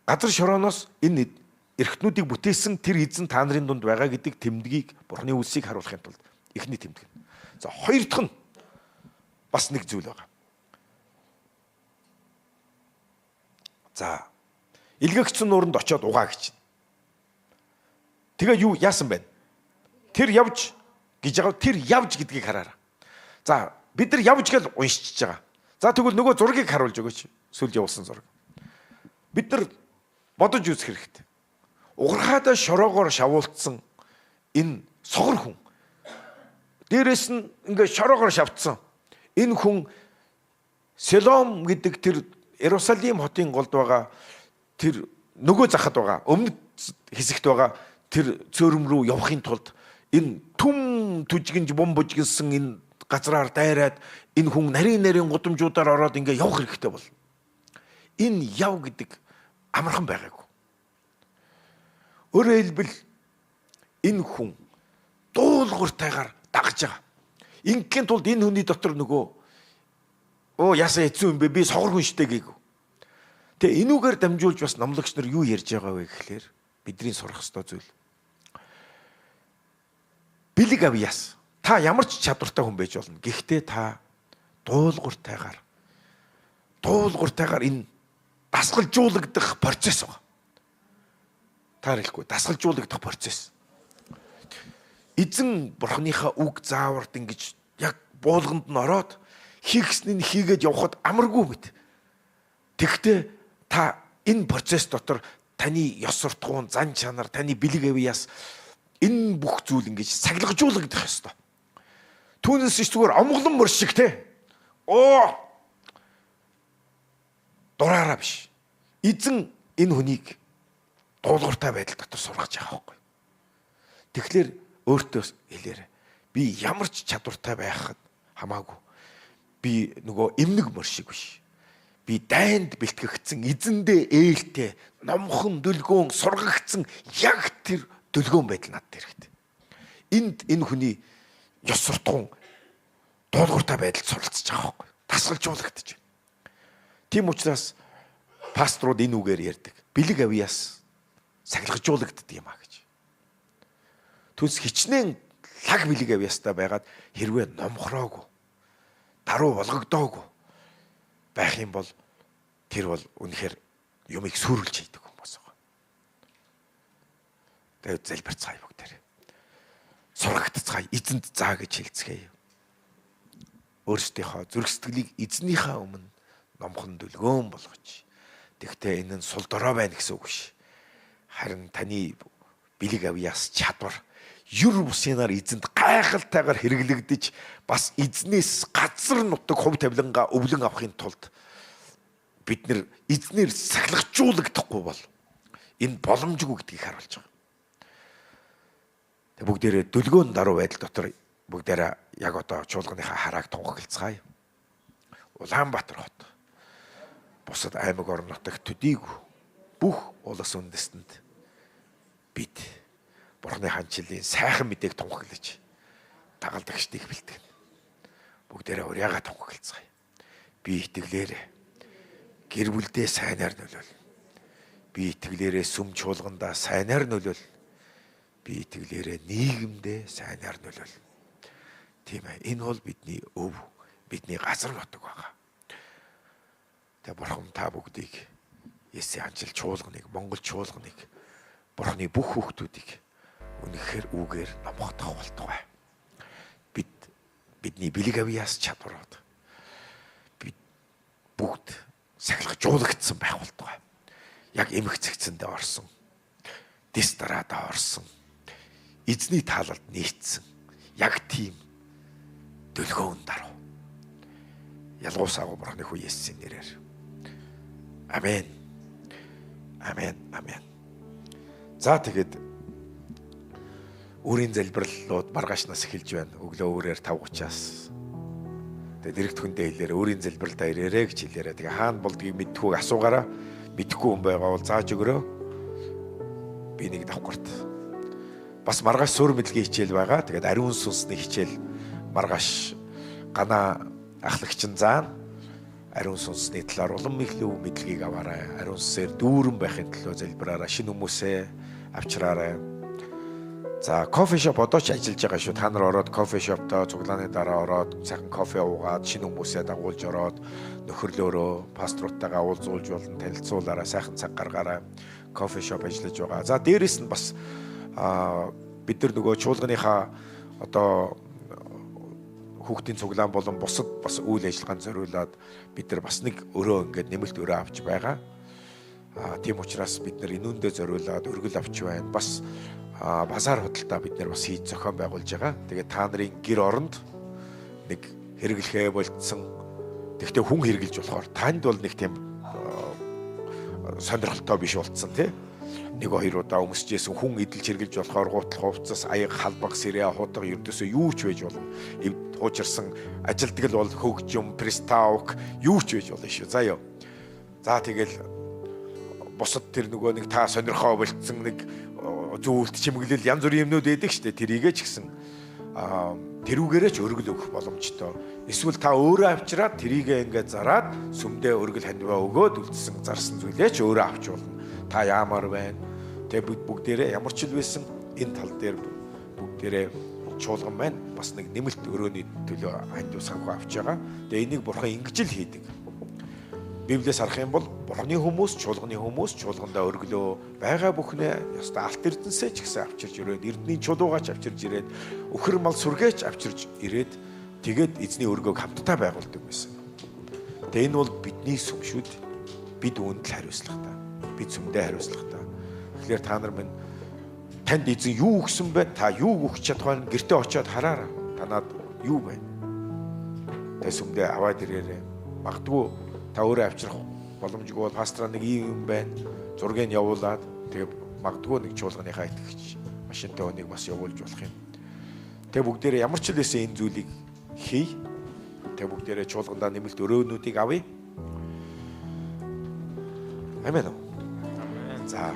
газар шорооноос энэ эрхтнүүдийг бүтээсэн тэр эзэн та нарын дунд байгаа гэдэг тэмдгийг Бурхны үйлсийг харуулахын тулд эхний тэмдэг. За хоёр дахь нь бас нэг зүйл байгаа. За илгээгдсэн нууранд очиод угаа гэж. Тэгээ юу яасан бэ? Тэр явж гэж байгаа. Тэр явж гэдгийг хараарай. За бид нар явж гэж уншиж байгаа. За тэгвэл нөгөө зургийг харуулж өгөөч. Сүүлд явуулсан зураг. Бид нар бодож үзэх хэрэгтэй. Угархаадаа шороогоор шавуулсан энэ сохор хүн. Дээрээс нь ингээд шороогоор шавцсан. Энэ хүн Селом гэдэг тэр Иерусалим хотын голд байгаа тэр нөгөө захад байгаа өмнөд хэсэгт байгаа тэр цөөрөм рүү явахын тулд энэ түм түжгэнж бум бужигнсан энэ газраар дайраад энэ хүн нарийн нарийн гудамжуудаар ороод ингээ явах хэрэгтэй бол. Энэ яв гэдэг амархан байгаагүй. Өөрөөр хэлбэл энэ хүн дуулууртайгаар дагаж байгаа. Ингээхийн тулд энэ хүний дотор нөгөө яасан хэцүү юм бэ? Би сохор хүн штэ гээгүү. Тэгээ энүүгээр дамжуулж бас номлогч нар юу ярьж байгаа вэ гэхлээр бидний сурах ёстой зүйл. Бэлэг авьяас. Та ямар ч чадвартай хүн байж болно. Гэхдээ та дуулууртайгаар энэ дасгалжуулагдах процесс байгаа. Та хэлэхгүй дасгалжуулагдах процесс. Эзэн бурхныхаа үг зааварт ингэж яг буулганд нь ороод хийхснийг хийгээд явхад амаргүй мэт. Тэгвэл та энэ процесс дотор таны ёс суртахуун, зан чанар, таны бэлэг авьяас энэ бүх зүйл ингэж сахилгажуулагдах ёстой. Түүнээс ч зүгээр омглон мөр шиг те. Дураараа биш. Эзэн энэ хүнийг дуулууртай байдал дотор сургаж байгаа байхгүй. Тэгэхээр өөртөө хэлээрэй. Би ямар ч чадвартай байхад хамаагүй. Би нөгөө эмнэг мөр шиг биш. Би дайнд бэлтгэгдсэн, эзэндээ ээлтэй, номхон дүлгөөн сургагдсан яг тэр дүлгөөн байдал надад хэрэгтэй. Энд энэ хүний ёс суртахуун дуулууртай байдалд суралцж байгаа байхгүй. Тасгалжуулагдаж байна. Тийм учраас пасторууд энэ үгээр ярьдаг. Бэлэг авьяас сахилгажуулагддаг юм а гэж. Түүнээс хичнээн лаг бэлэг авьяастай байгаад хэрвээ номхроогүй, даруй болгогдоогүй байх юм бол тэр бол үнэхээр юмыг сүрүүлж хийдэг хүмүүс байгаа. Тэгээд залбирцгаая бүгдээрээ. Сургагдцгаая, эзэнд заа гэж хэлцгээе. Өөрсдийнхөө зүрх сэтгэлийг эзнийхээ өмнө номхон дүлгөөн болгож. Тэгтээ энэ нь сул дорой байна гэсэн үг биш. Харин таны бэлэг авьяас чадвар юр бусынаар эзэнд гайхалтайгаар хэрэглэгдэж бас эзнээс газар нутаг хувь тавилангаа өвлөн авахын тулд бид нэр эзнээр сахилгажуулагдахгүй бол энэ боломжгүй гэдгийг харуулж байгаа. Тэг бүгдээрээ дүлгөөн даруй байдал дотор бүгдээрээ яг одоо чуулганыхаа харааг тунхаглацгаая. Улаанбаатар хот бусад аймаг орон нутагт төдийгүй Бүх улс үндэстэнд бид Бурхны хаанчлалын сайхан мэдээг тунхаглаж дагалдагчдыг бэлтгэнэ. Бүгдээрээ урьяага тунхаглацгаая. Би итгэлээрээ гэр бүлдээ сайнаар нөлөөлнө. Би итгэлээрээ сүм чуулгандаа сайнаар нөлөөлнө. Би итгэлээрээ нийгэмдээ сайнаар нөлөөлнө. Тийм ээ. Энэ бол бидний өв, бидний газар нутаг байгаа. Тэгээ Бурхан та бүгдийг Есүсийн хаанчлал чуулганыг, Монгол чуулганыг, Бурханы бүх хүүхдүүдийг үнэхээр үүгээр номгохдох болтугай. Бид бидний бэлэг авьяас чадварууд бид бүгд сахилгажуулагдсан байх болтугай. Яг эмх цэгцэндээ орсон, дэс дараадаа орсон, эзний таалалд нийцсэн яг тийм дөлгөөн даруй. Ялгуусаагүй Бурханы хүү Есүсийн нэрээр. Амен. Амен. Амен. За тэгэд өөрийн залбирлууд маргаашнаас эхэлж байна. Өглөө өөрөөр 5:30-аас. Тэгээд дэрэгт хүндээ хэлээрээ өөрийн залбиралдаа ирээрэй гэж хэлээрэй. Тэгээ хаана болдгийг мэдтгүүг асуугаараа. Мэдхгүй хүн байгаа бол зааж өгөрөө. Би нэг давхарт. Бас маргааш суурь мэдлэгийн хичээл байгаа. Тэгээд ариун сүнсний хичээл маргааш ганаа ахлагч нь заана. Ариун сүнсний талаар улам илүү мэдлэгийг аваарай. Ариун сүнсээр дүүрэн байхын төлөө залбираарай. Шинэ хүмүүсээ авчираарай. За кофе шоп одоо ч ажиллаж байгаа шүү. Та нар ороод кофе шоптой цуглааны дараа ороод сайхан кофе уугаад шинэ хүмүүсээ дагуулж ороод нөхөрлөөрөө пасторуудтайгаа уулзуулж болно, танилцуулаарай, сайхан цаг гаргаарай. Кофе шоп ажиллаж байгаа. За дээрэс нь бас бид нар нөгөө чуулганыхаа одоо хүүхдийн цуглаан болон бусад бас үйл ажиллагаанд зориулаад бид нар бас нэг өрөө ингээд нэмэлт өрөө авч байгаа. Тийм учраас бид нар энүүндээ зориулаад өргөл авч байна. Бас базар худалдаа бид нар бас хийж зохион байгуулж байгаа. Тэгээд та нарын гэр оронд нэг хэрэглэхээ болцсон. Тэгвэл хүн хэрэглэж болохоор танд бол нэг тийм сонирхолтой биш болцсон тий. Нэг хоёр удаа өмсөжсэн хүн эдэлж хэрглэж болохоор гутал хувцас, аяг, халбаг, сэрээ, худаг ердөөсөө юу ч байж болно. Хуучирсан ажилтгал бол хөгжим, приставк юу ч байж болно шүү. За ёо. За тэгэл бусад тэр нөгөө нэг та сонирхоо болцсон нэг зүйлт чимэглэл янз бүрийн юмнууд байдаг шүү дээ. Тэрийгээ ч гэсэн тэрүүгээрээ ч өргөл өгөх боломжтой. Эсвэл та өөрөө авчираад тэрийгээ ингээд зараад сүмдээ өргөл хандиваа өгөөд үлдсэн зарсан зүйлээ ч өөрөө авч болно. Та яамар байна? Тэ бүгдээрээ ямар ч л байсан энэ тал дээр бүгдээрээ чуулган байна. Бас нэг нэмэлт өрөөний төлөө хандив санхүү авч байгаа. Тэгээ энийг Бурхан ингэж л хийдэг. Библиэс харах юм бол Бурханы хүмүүс, чуулганы хүмүүс чуулгандаа өргөлөө байгаа бүхнээ ёстой алт эрдэнсээ ч гэсэн авчирч ирээд, эрдний чулуугаач авчирч ирээд, өхөр мал сүргээч авчирч ирээд тэгээд эзний өргөөг хамтдаа байгуулдаг байсан. Тэгээ энэ бол бидний сүм шүү дээ. Бид үүнд л хариуцлагатай. Бид сүмдээ хариуцлагатай. Тэгэхээр та нар минь танд эзэн юу өгсөн бэ? Та юу өгч чадах вэ? Гэртээ очиод хараарай. Танад юу байна? Тэ сүмдээ аваад ирээрэй. Магадгүй та өөрөө авчрах боломжгүй бол пастраа нэг ийм юм байна. Зургийг явуулаад тэгээ магадгүй нэг чуулганыхаа итгэгч машинтай хүнийг бас явуулж болох юм. Тэгээ бүгдээрээ ямар ч л байсан энэ зүйлийг хий. Тэгээ бүгдээрээ чуулгандаа нэмэлт өрөөнүүдийг авъя. Амен уу? За.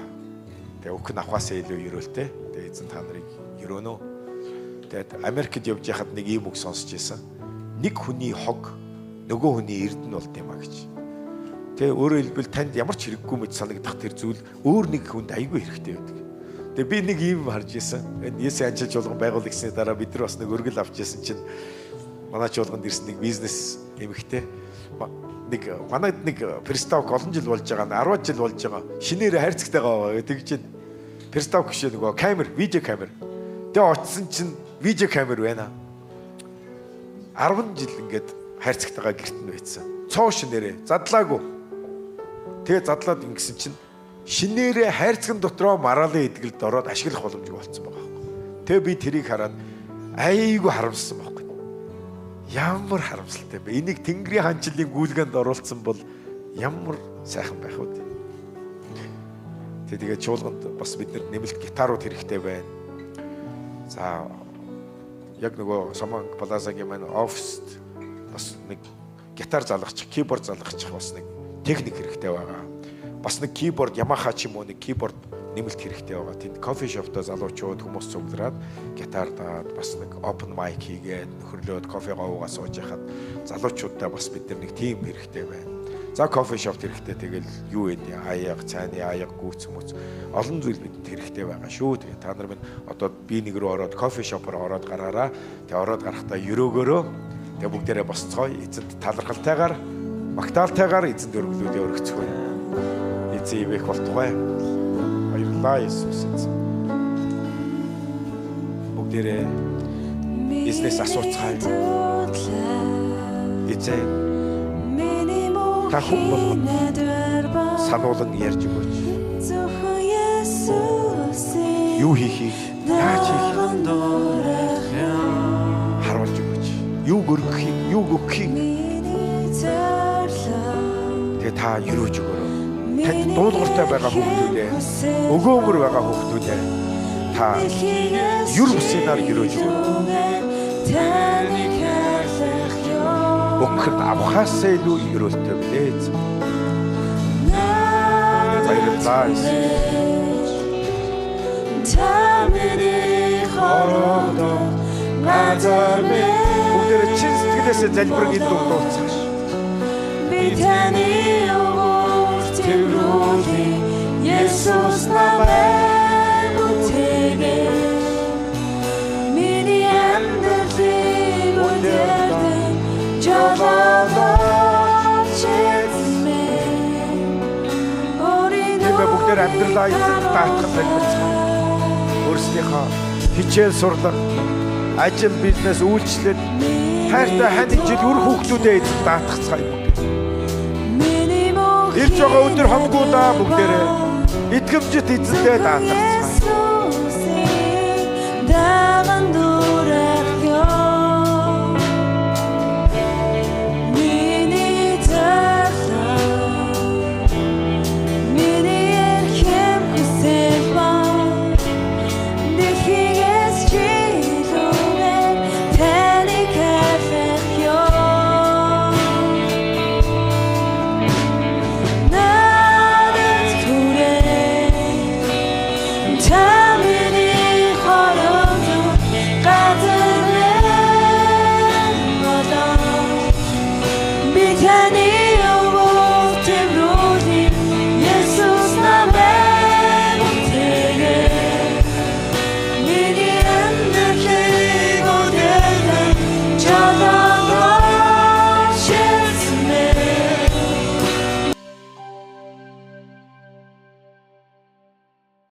Тэгээ өхөн авахаасаа илүү ерөөлтэй. Тэгээ эзэн та нарыг ерөөнө. Тэгээд Америкт явж яхад нэг ийм үг сонсч байсан. Нэг хүний хог нөгөө хүний эрдэнэ болд юм а гэж. Тэгээ өөрөөр хэлбэл танд ямар ч хэрэггүй мэт санагдах тэр зүйл өөр нэг хүнд айгүй хэрэгтэй байдаг. Тэгээ би нэг ийм харж исэн. Энэ Есүсийн ажилч чуулган байгуулах гэсний дараа бид нар бас нэг өргөл авч исэн чинь манай чуулганд ирсэн нэг бизнес эмэгтэй нэг манайд нэг приставк олон жил болж байгаа, 10 жил болж байгаа. Шинээр хайрцагтайгаа байгаа. Тэг чинь приставк биш нөгөө камер, видео камер. Тэгээ очисон чинь видео камер байна. 10 жил ингээд хайрцагтайгаа гэрт нь байцсан. Цоо шинээрээ задлаагүй. Тэгээ задлаад ингэсэн чинь шинээрээ хайрцагн дотроо мараалын эдгэлд ороод ашиглах боломжгүй болцсон байгаа байхгүй. Тэгээ би тэрийг хараад айгүй харамссан байхгүй. Ямар харамсалтай бэ? Энийг Тэнгэрийн хаанчлалын гүйлгээнд оруулсан бол ямар сайхан байх вэ? Тэгээд чуулганд бас бид нар нэмэлт гитарууд хэрэгтэй байна. За яг нөгөө Сомон Плазагийн маань оффист бас нэг гитар залгачих, keyboard залгачих бас нэг техник хэрэгтэй байгаа. Бас нэг keyboard Yamaha ч юм уу нэг keyboard нэмэлт хэрэгтэй байгаа. Тэнд кофе шоптой залуучууд хүмүүс цуглараад гитар даад бас нэг open mic хийгээд нөхөрлөөд кофе гоовгаа сууж яхад залуучуудтай бас бид нар нэг тим хэрэгтэй байна. За кофе шопт хэрэгтэй, тэгэл юу вэ? Аяга, цайны аяга, гүйц хүмүүц олон зүйл бидэнд хэрэгтэй байгаа шүү. Тэгээ та нар минь одоо би нэг рүү ороод кофе шопоор ороод гараараа. Тэгээ ороод гарахдаа өрөөгөөрөө тэгээ бүгдээрээ босцгоё. Эзэнд талархалтайгаар, магтаалтайгаар эзэнд өргөлүүдээ өргөцгөөе. Эзэн ивэх болтугай. Баярлалаа Иесус эзэн. Бүгдээрээ эзнээс асууцгаая. Эзэн, та хүн болгонд сануулan ярьж өгөөч. Юу хийхийг, яаж хийхийг харуулж өгөөч. Юу өргөхийг, юу өгөхийг. Тэгээ та өрөөж өгөөрэй. Танд дуулууртай байгаа хүүхдүүдээ, өгөөмөр байгаа хүүхдүүдээ та юр бүсээр өрөөж өгөөрэй. Өгөхөд авахаас илүү өрөөлтэй билээ. Баярлалаа. Та миний хорогдох газар минь. Бүгдээрээ чин сэтгэлээсээ залбирэн энэ дуу дуулцгааш. Би таны өгөх тэрүүлээ Есүс намайг бүтээгээ. Миний амьдралыг үлдээдэг жолоодож эзэмээ. Тийм ээ, бүгдээр амьдралаа эзэнд даатгах залбирцгаая. Өөрсдийнхөө хичээл сурлага, ажил, бизнес, үйлчлэл, хайртай хань ижил үр хүүхдүүдээ эзэнд даатгацгаая бүгд. Ирж байгаа өдөр хомгуудаа бүгдээрээ итгэмжит эзэндээ даатгацгаая. Time.